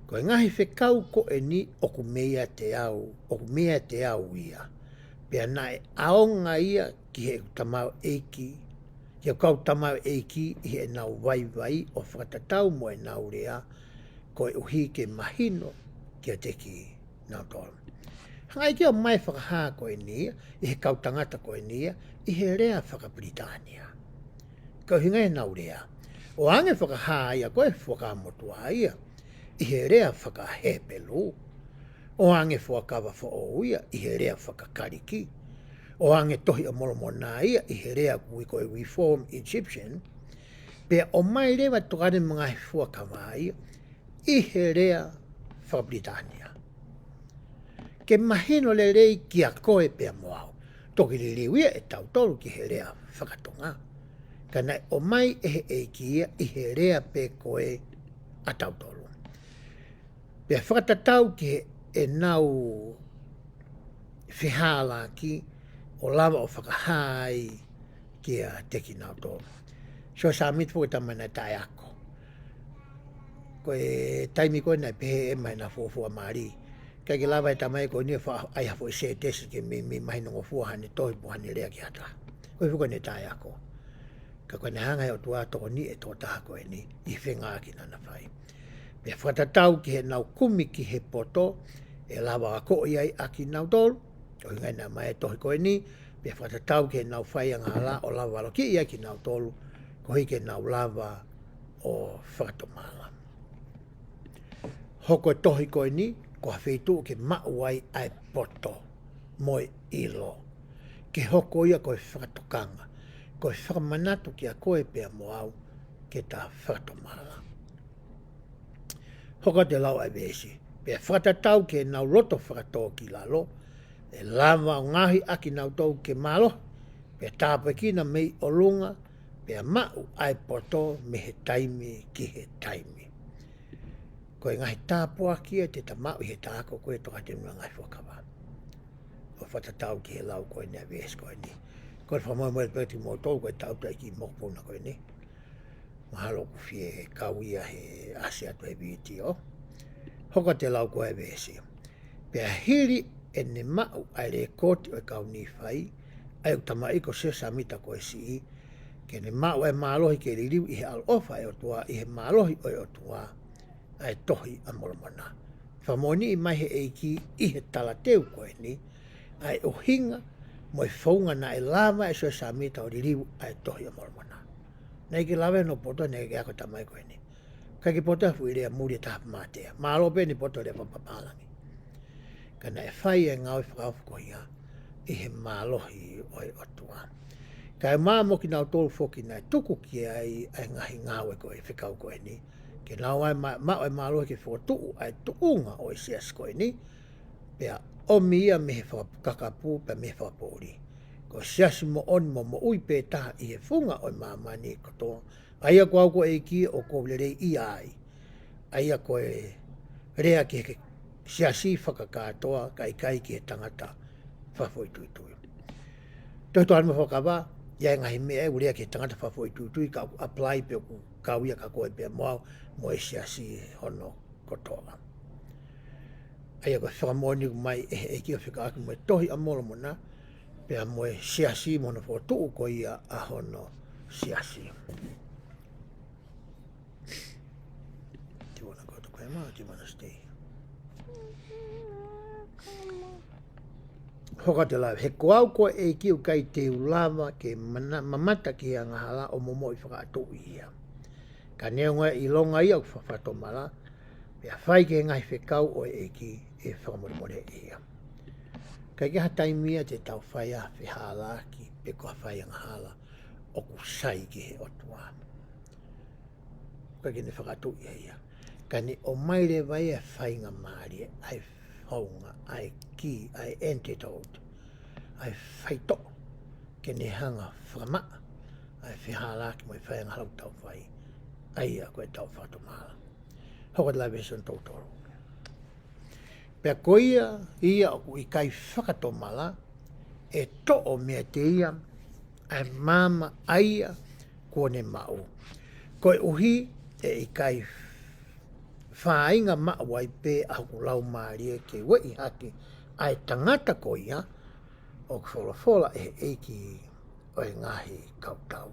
Ko e ngaahi fekau ko eni ʻoku meiate au, ʻoku meiate au ia. Pea naʻe ʻaonga ia ki heʻeku tamaioʻeiki, ki heʻeku kau tamaioʻeiki ʻi heʻenau vaivai ʻo fakatatau mo ʻenau lea, koeʻuhi ke mahino kiate kinautolu. Hanga ʻe ia ʻo ʻomai e fakahā ko eni ia ʻi he kau tangata ko eni ia ʻi he lea fakapilitānia. Ko e ʻuhinga ʻenau lea, ʻoange fakahā ia ko e Fuakava Motuʻa ia ʻi he lea fakahepelū. ʻOange Fuakava Foʻou ia ʻi he lea fakakaliki. ʻOange Tohi ʻa Molomona ia ʻi he lea ʻoku ui ko e Reformed Egyptian. Pea ʻomai leva e Tokāteline mo e Ngaahi Fuakava ia ʻi he lea fakapilitānia, ke mahino lelei kiate koe pea mo au. Toki liliu ia ʻe tautolu ki he lea fakatonga, ka naʻe ʻomai ʻe he ʻEiki ia ʻi he lea pē ko ē ʻa tautolu. Pea fakatatau ki heʻenau fehālaaki ʻo lava ʻo fakahā ai kiate kinautolu. Siosefa Sāmita foki, tama naʻe taʻeako. Ko e taimi ko ē naʻe pehē ʻe ʻEma ʻena fuofua mali, ʻIkai ke lava e tamai ko eni ʻo faʻa ʻai ha foʻi sētesi ke meimei mahinongofua haʻane tohi pe ko haʻane lea ki ha taha. Ko e fuka ne tae ako. Ka ko ʻene hanga he ʻOtua ʻo tokoniʻi e tokotaha ko eni ʻi he feinga ʻaki naʻa na fai. Pea fakatatau ki heʻenau kumi ki he poto, ʻe lava ʻo akoʻi ai ʻakinautolu, ʻuhinga ia naʻe ʻomai e tohi ko eni, pea fakatatau ki heʻenau fai angahala ʻo lava ʻo valokiʻi ai kinautolu, koeʻuhi ke nau lava ʻo fakatomala. Hoko e tohi ko eni ko ha feituʻu ke maʻu ai ʻa e poto mo e ʻilo. Ke hoko ia ko e fakatokanga, ko e fakamanatu kiate koe pea mo au ke ta fakatomala. Hoko atu e lau ʻa e veesi. Pea fakatatau ki heʻenau loto fakatōkilalo, ʻe lava ʻo ngaohi ʻakinautolu ke mālohi, pea tāpuekina mei ʻolunga, pea maʻu ʻa e poto mei he taimi ki he taimi. Ko e ngaahi tāpuaki ia te ta maʻu ʻi heʻeta ako ko e Tokāteline mo e Ngaahi Fuakava. ʻO fakatatau ki he lau ko eni ʻa e veesi ko eni. Ko e fakamolemole pē kiate kimoutolu ko e tau tai ki mokopuna ko eni. Mahalo ʻoku fie kau ia he ʻasi atu he vitiō. Hoko atu e lau ko e veesi. Pea hili ʻene maʻu ʻa e lekooti ʻo e kau Nīfai, ʻa ia ʻoku tamaʻi ko Siosefa Sāmita ko e Siʻi, ke ne maʻu ʻa e mālohi ke liliu ʻi he ʻaloʻofa ʻa e ʻOtua, ʻi he mālohi ʻo e ʻOtua, ʻa e Tohi ʻa Molomona. Fakamoʻoniʻi mai he ʻEiki ʻi he talateu ko eni, ʻa e ʻuhinga mo e founga naʻe lava ʻe Siosefa Sāmita ʻo liliu ʻa e Tohi ʻa Molomona. Naʻe ʻikai ke lava ʻe hono poto, naʻe ʻikai ke ako e tamai ko eni. ʻIkai ke poto ha fuʻu lea muli ʻe taha mātea. Mālō pē ʻene poto lea papapālangi. Ka naʻe fai e ngāue fakaofo ko ia ʻi he mālohi ʻo e ʻOtua. Kae ʻumaʻā mo kinautolu foki naʻe tuku ki ai ʻa e ngaahi ngāue ko e fekau ko eni. Ke nau ʻai ma-, maʻu e mālohi ke fokotuʻu ʻa e tuʻunga ʻo e siasi ko eni. Pea ʻomi ia mei he fakakakapu, pea mei he fakapoʻuli. Ko e siasi moʻoni mo moʻui pē taha ʻi he funga ʻo e māmani kotoa. ʻA ia ko au ko e ʻEiki ʻoku ou lelei ia ai. ʻA ia ko e lea ki he siasi fakakātoa, kae ʻikai ki he tangata fakafoʻituitui. Tohi Tokāteline mo e Fuakava, ʻi ai e ngaahi meʻa ʻoku lea ki he tangata fakafoʻituitui ka ʻoku apply pē ʻoku kau ia kia koe pea mo au mo e siasi hono kotoa. ʻA ia ko e fakamoʻoni ʻoku ʻomai ʻe he ʻEiki ʻo fekauʻaki mo e Tohi ʻa Molomona, pea mo e siasi mo hono fokotuʻu ko ia ʻa hono siasi. Do you wanna go to grandma or do you wanna stay? Hoko atu e lau, he ko au ko e ʻEiki ʻoku ʻikai te u lava ke mana-, mamata ki he angahala ʻo momoʻi fakaʻatuʻi ia. Ka neongo ia ʻilonga ia ʻoku fa-, fakatomala, pea fai ki he ngaahi fekau ʻo e ʻEiki ʻe fakamolemoleʻi ia. ʻIkai ke ʻi ai ha taimi ia te tau fai ai ha fehālaaki pe ko ha fai angahala ʻoku sai ki he ʻOtua. ʻIkai ke ne fakaʻatuʻi ia. Ka ne ʻomai leva ia e faingamālie, ʻa e founga, ʻa e kī, ʻa e antidote, ʻa e faitoʻo, ke ne hanga ʻo fakamaʻa ʻa e fehālaaki mo e fai angahala ʻoku tau fai, ʻa ia ko e tau fakatomala. Hoko atu e lau ʻa e veesi hono tolu tolu. Pea ko ia, ia ʻoku ʻikai fakatomala, ʻe toʻo meiate ia ʻa e maama ʻa ia kuo ne maʻu. Koeʻuhi ʻe ʻikai fāinga maʻu ai pē ʻa hoku laumālie ke ueʻi hake ʻa e tangata ko ia, ʻoku folofola ʻe he ʻEiki ʻo e ngaahi kautau.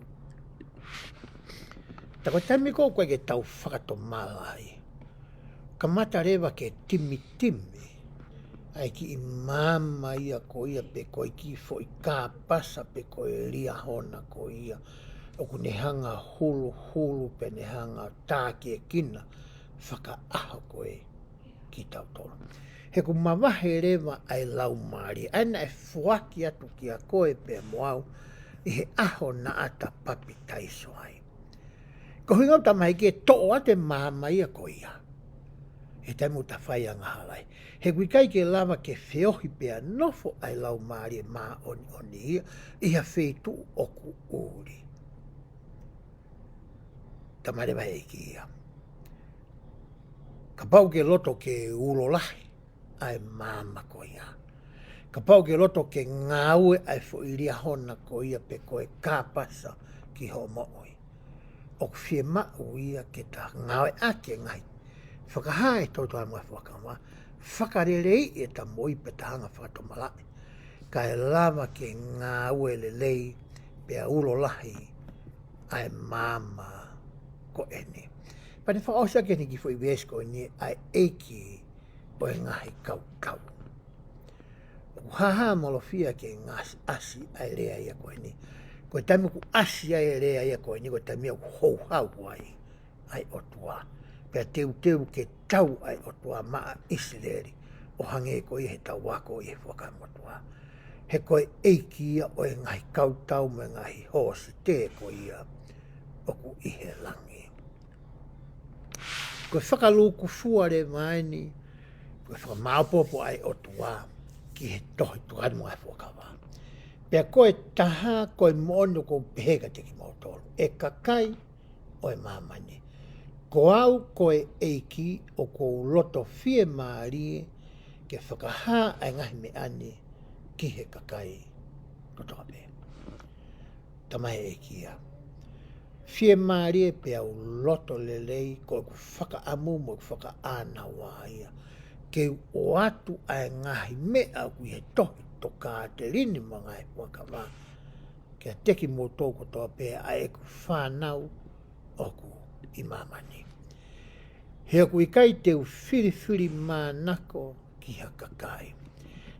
Ta ko e taimi ko ē ʻoku ʻikai ke tau fakatomala ai, kamata leva ke timitimi ʻa e kiʻi maama ia ko ia pe ko e kiʻi foʻi kāpasa pe ko e liahona ko ia ʻoku ne hanga ʻo huluhulu pe ne hanga ʻo tākiekina fakaʻaho ko ē kitautolu. He ʻoku mavahe leva ʻa e laumālie, ʻa ia naʻe foaki atu kia koe pea mo au ʻi he ʻaho naʻa ta papitaiso ai. Ko e ʻuhinga ʻoku ta ʻomai ke toʻo atu e maama ia ko ia he taimi ʻoku ta fai angahala ai. He ʻoku ʻikai ke lava ke feohi pea nofo ʻa e laumālie māʻoniʻoni ia ʻi ha feituʻu ʻoku ʻuli. Talamai leva ʻe he ʻEiki ia, kapau ʻoku ke loto ke ulo lahi ʻa e maama ko ia, kapau ʻoku ke loto ke ngāue ʻa e foʻi liahona ko ia pe ko e kāpasa ki hoʻo moʻui, ʻoku fiemaʻu ia ke ta ngāueʻaki e ngaahi fakahā ʻa e Tokāteline mo e Fuakava, fakaleleiʻi ʻeta moʻui pea ta hanga ʻo fakatomalaʻi, kae lava ke ngāue lelei pea ulo lahi ʻa e maama ko eni. Pea ne fakaʻosi ʻaki ʻene kiʻi foʻi veesi ko eni ʻa e ʻEiki ʻo e ngaahi kautau. ʻOku hāhāmolofia ke ngāsiʻasi ʻa e lea ia ko eni. Ko e taimi ʻoku ʻasi ai e lea ia ko eni, ko e taimi ʻoku houhau ai ʻa e ʻOtua. Pea teuteu ke tau ʻa e ʻOtua maʻa ʻIsileli, ʻo hangē ko ia he tau ako ʻi he Fuakava Motuʻa. He ko e ʻEiki ia ʻo e ngaahi kautau mo e ngaahi hōsite ko ia ʻoku ʻi he langi. Ko e fakalūkufua leva eni, ko e fakamāopoopo ʻa e ʻOtua ki he tohi Tokāteline mo e Fuakava. Pea ko e taha, ko e moʻoni ʻoku ou pehē kiate kimoutolu, ʻe kakai ʻo e māmani, ko au ko e ʻEiki ʻoku ou loto fiemālie ke fakahā ʻa e ngaahi meʻa ni ki he kakai kotoa pē. Tamaiki ʻEiki ia. Fiemālie pea u loto lelei, ko ʻeku fakaʻamu mo ʻeku fakaʻānaua ia ke u ʻoatu ʻa e ngaahi meʻa ʻoku ʻi he tohi Tokāteline mo e ngaahi Fuakava kiate kimoutolu kotoa pē ʻa ʻeku fānau ʻoku ʻi māmani. He ʻoku ʻikai te u filifilimānako ki ha kakai.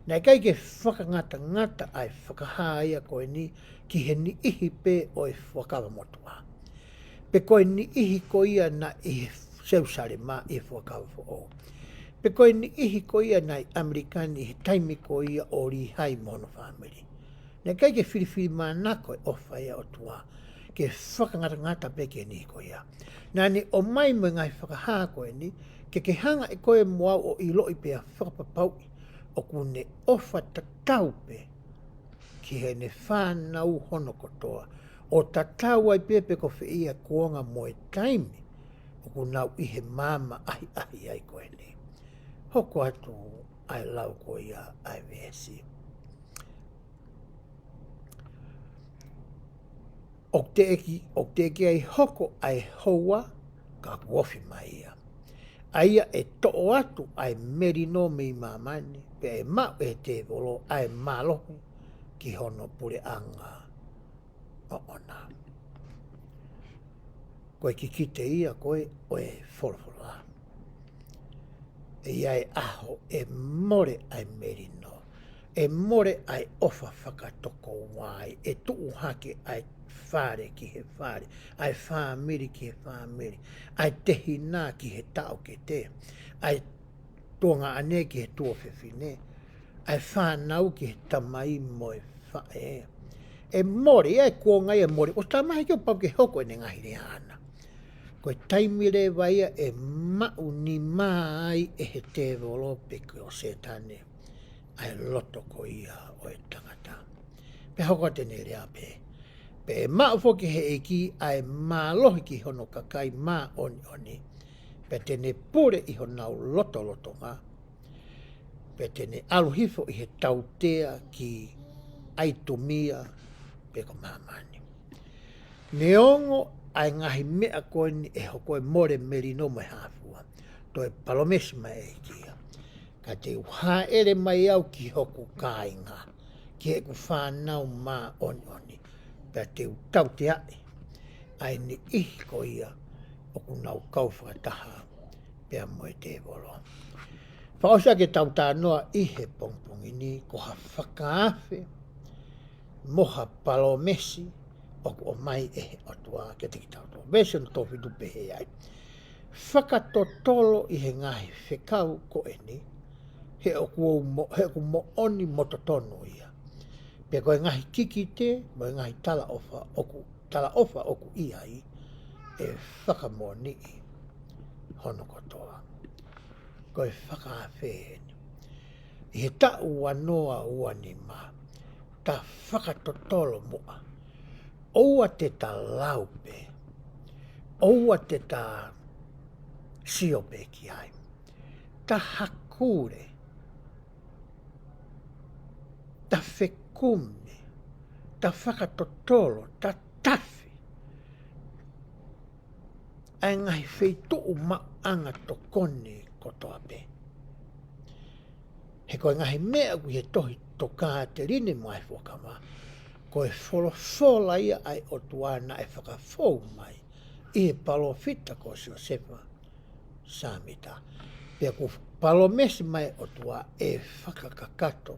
Naʻe ʻikai ke fakangatangata ʻa e fakahā ia ko eni ki he niʻihi pē ʻo e Fuakava Motuʻa, pe ko e niʻihi ko ia naʻe ʻi Selusalema ʻi he Fuakava Foʻou, pe ko e niʻihi ko ia naʻe ʻi ʻAmelika ni ʻi he taimi ko ia ʻo Līhai mo hono fāmili. Naʻe ʻikai ke filifilimānako e ʻofa ia ʻa e ʻOtua ke fakangatangata pē ki he niʻihi ko ia. Naʻa ne ʻomai mo e ngaahi fakahā ko eni, ke ke hanga ʻe koe mo au ʻo ʻiloʻi pea fakapapauʻi ʻoku ne ʻofa tatau pē ki heʻene fānau hono kotoa, ʻo tatau ai pē pe ko fē ia e kuonga mo e taimi ʻoku nau ʻi he maama ʻahiʻahi ai ko eni. Hoko atu ʻa e lau ko ia ʻa e veesi. ʻOku teʻeki, ʻoku teʻeki ai hoko ʻa e houa ka kuo ofi mai ia, ʻa ia ʻe toʻo atu ʻa e melino mei māmani, pea ʻe maʻu ʻe he tēvolo ʻa e mālohi ki hono puleʻanga ʻoʻona. Ko e kikite ia ko ē ʻo e folofola. ʻE ʻi ai e ʻaho ʻe mole ʻa e melino, ʻe mole ʻa e ʻofa fakatokoua, ʻe tuʻu hake ʻa e fale ki he fale, ʻa e fāmili ki he fāmili, ʻa e tehina ki he taʻokete, ʻa e tuongaʻane ki he tuofefine, ʻa e fānau ki he tamai mo e faʻē. ʻE mole ia, ʻa e kuonga ia ʻe mole, ʻo tamaiki ʻo pau ke hoko ʻene ngaahi lea ʻana. Ko e taimi leva ia ʻe maʻunimā ai ʻe he tēvolo pe ko Sētane ʻa e loto ko ia ʻo e tangata. Pea hoko atu ʻene lea pē, pea ʻe maʻu foki ʻe he ʻEiki ʻa e mālohi ki hono kakai māʻoniʻoni, pea te ne pule ʻi honau lotolotonga, pea te ne ʻalu hifo ʻi he tautea ki ʻAitumia pe ko māmani. Neongo ʻa e ngaahi meʻa ko eni ʻe hoko ʻe mole melino mo e hā fua, toe palōmesi mai ʻe ʻEiki ia, ka te u hāʻele mai au ki hoku kāinga, ki heʻeku fānau māʻoniʻoni, pea te u tauteaʻi ʻa e niʻihi ko ia ʻoku nau kau fakataha pea mo e tēvolo. Fakaʻosi ʻaki ʻetau talanoa ʻi he pongipongi ni, ko ha fakaafe mo ha palōmesi ʻoku ʻomai ʻe he ʻOtua kiate kitautolu. Veesi hono tolu fitu pehē ai: Fakatotolo ʻi he ngaahi fekau ko eni, he ʻoku ou mo-, he ʻoku moʻoni mo totonu ia. Pea ko e ngaahi kikite mo e ngaahi talaʻofa ʻoku, talaʻofa ʻoku ʻi ai, ʻe fakamoʻoniʻi hono kotoa. Ko e fakaafe eni. ʻI he taʻu ua noa ua nima, ta fakatotolo muʻa. ʻOua te ta lau pē, ʻoua te ta sio pē ki ai. Ta hakule, ta fekumi, ta fakatotolo, ta tafi ʻa e ngaahi feituʻu maʻuʻanga tokoni kotoa pē. He ko e ngaahi meʻa ʻoku ʻi he tohi Tokāteline mo e Ngaahi Fuakava, ko e folofola ia ʻa e ʻOtua naʻe fakafou mai ʻi he palōfita ko Siosefa Sāmita. Pea kuo palōmesi mai ʻOtua ʻe fakakakato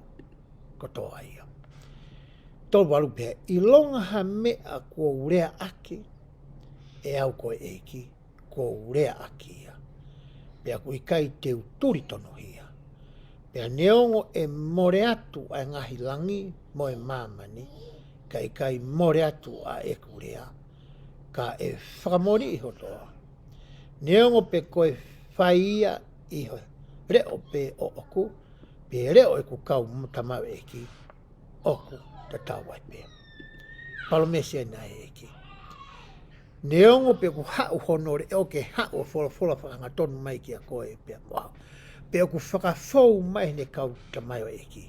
kotoa ia. Tolu valu pē, ʻilonga ha meʻa kuo u leaʻaki ʻe au ko e ʻEiki, kuo u leaʻaki ia. Pea ʻoku ʻikai te u tuli tonuhia. Pea neongo ʻe mole atu ʻa e ngaahi langi mo e māmani, ka ʻikai mole atu ʻa ʻeku lea, ka ʻe fakamoliʻi hotoa. Neongo pē ko e fai ia ʻi he leʻo pē ʻoʻoku, pe leʻo ʻeku kau tamaioʻeiki, ʻoku tatau ai pē. Palōmesi ʻeni ʻa e ʻEiki. Neongo pē ʻoku haʻu hono leʻo ke haʻu ʻo folofola fakaangatonu mai kiate koe pea mo au, pe ʻoku fakafou mai heʻene kau tamaioʻeiki,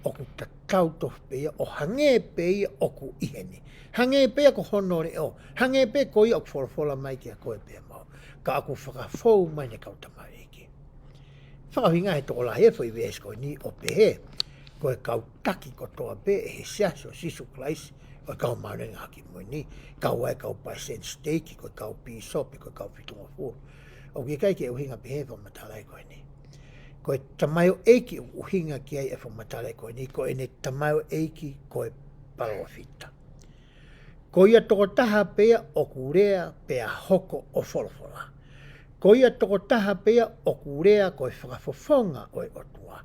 ʻoku tatau tofu pē ia, ʻo hangē pē ia ʻoku ʻi heni. Hangē pē ia ko hono leʻo, hangē pē ko ia ʻoku folofola mai kiate koe pea mo au, ka ʻoku fakafou mai heʻene kau tamaioʻeiki. Fakaʻuhinga he tokolahi e foʻi veesi ko eni ʻo pehē, ko e kau taki kotoa pē ʻe he Siasi ʻo Sīsū Kalaisi ʻo e Kau Māʻoniʻoni ʻi he Ngaahi ʻAho Kimui Ni, kau ai e kau palesiteni siteiki, ko e kau pīsope, ko e kau fitungofulu. ʻOku ʻikai ke ʻuhinga pehē e fakamatala ko eni. Ko e tamaioʻeiki ʻoku ʻuhinga ki ai e fakamatala ko eni, ko ʻene tamaioʻeiki ko e palōfita. Ko ia tokotaha pē ia ʻoku lea pea hoko ʻo folofola. Ko ia tokotaha pē ia ʻoku lea ko e fakafofonga ʻo e ʻOtua.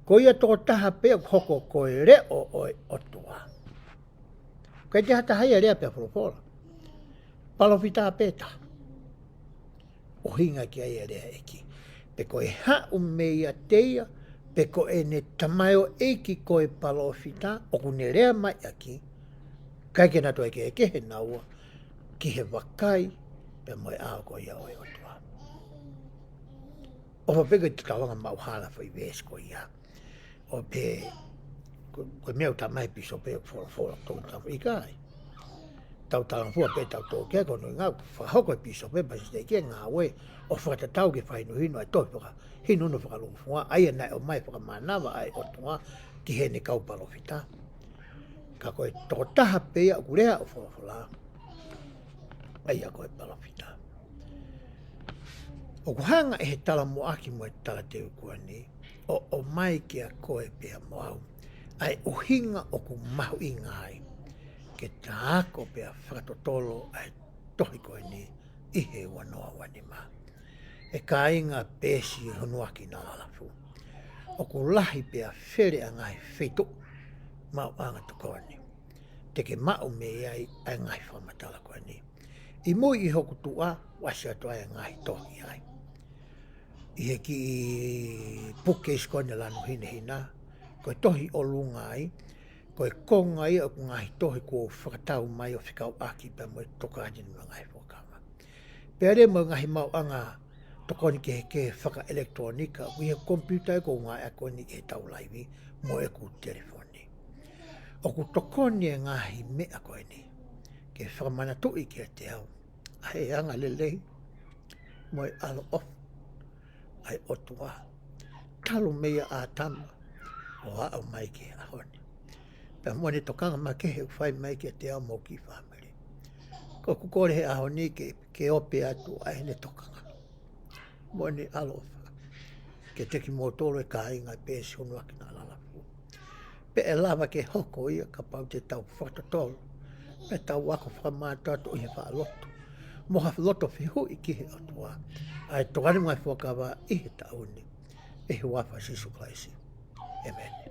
Ko ia tokotaha pē ia ʻoku hoko ko e leʻo ʻo e ʻOtua. ʻIkai te ha taha ia lea pea folofola. Palōfita pē taha. ʻUhinga ki ai e lea ʻEiki. Pe ko e haʻu meiate ia, pe ko ʻene tamaioʻeiki ko e palōfita, ʻoku ne lea mai ʻaki, ʻikai ke na toe kehekehe naua, ki he vakai, pea mo e ʻao ko ia ʻo e ʻOtua. ʻOfa pē ke te tauanga maʻu hala foʻi veesi ko ia. ʻO pehē, ko, ko e meʻa ʻoku talamai pīsope ʻoku folofola, ʻoku tau tau ʻikai. Tau talangofua pē tau tō kia ko no ngā fakahoko e pīsope, palesiteni siteiki e ngāue, ʻo fakatatau ki he fakahinohino ʻa e tohi fakahinuhinu fakalūkufua, ʻa ia naʻe ʻomai fakamānava ʻa e ʻOtua ki heʻene kau palōfita. Ka ko e tokotaha pē ia ʻoku lea ʻo folofola, ʻa ia ko e palōfita. ʻOku hanga ʻe he talamuʻaki mo e talateu ko eni, ʻo ʻomai kiate koe pea mo au ʻa e ʻuhinga ʻoku mahuʻinga ai ke ta ako pea fakatotolo ʻa e tohi ko eni ʻi he ua noa ua nima. ʻE kāinga, peesi ʻe hono aki na lalafu. ʻOku lahi pea fele ʻa e ngaahi feituʻu maʻuʻanga tokoni te ke maʻu mei ai ʻa e ngaahi fakamatala ko eni. ʻI mui ʻi hoku tuʻa, ʻoku ʻasi atu ai e ngaahi tohi ai. ʻI he kiʻi pukekeisi ko eni lanu hinehina, ko e tohi ʻolunga ai, ko e konga ia ʻoku ngaahi tohi kuo fakatau mai ʻo fekauʻaki pea mo e Tokāteline mo e Ngaahi Fuakava. Pea lele mo e ngaahi maʻuʻanga tokoni kehekehe fakaʻelekitulōnika, ʻoku ʻi he komipiuta ia ko e ngaahi ako eni ʻi he tau laivi mo ʻeku telefoni. ʻOku tokoni e ngaahi meʻa ko eni ke fakamanatuʻi kiate au ʻa e anga lelei mo e ʻaloʻofa ʻa e ʻOtua, talu meia ʻĀtama ʻo aʻu mai ki he ʻaho ni. Pea mo ʻene tokanga makehe ʻoku fai mai kiate au mo hoku kiʻi fāmili. Ko ʻeku kole he ʻaho ni ke, ke ope atu ʻa ʻene tokanga mo ʻene ʻaloʻofa kiate kimoutolu e kāinga ʻi he peesi ʻe ua noa ki na lalafu. Pea ʻe lava ke hoko ia kapau te tau fakatotolo, pea tau ako fakamātoato ʻi he faʻa lotu mo ha loto fehuʻi ki he ʻOtua ʻa e Tokāteline mo e Ngaahi Fuakava ʻi he taʻu ni. ʻI he huafa ʻo Sīsū Kalaisi, ʻēmeni.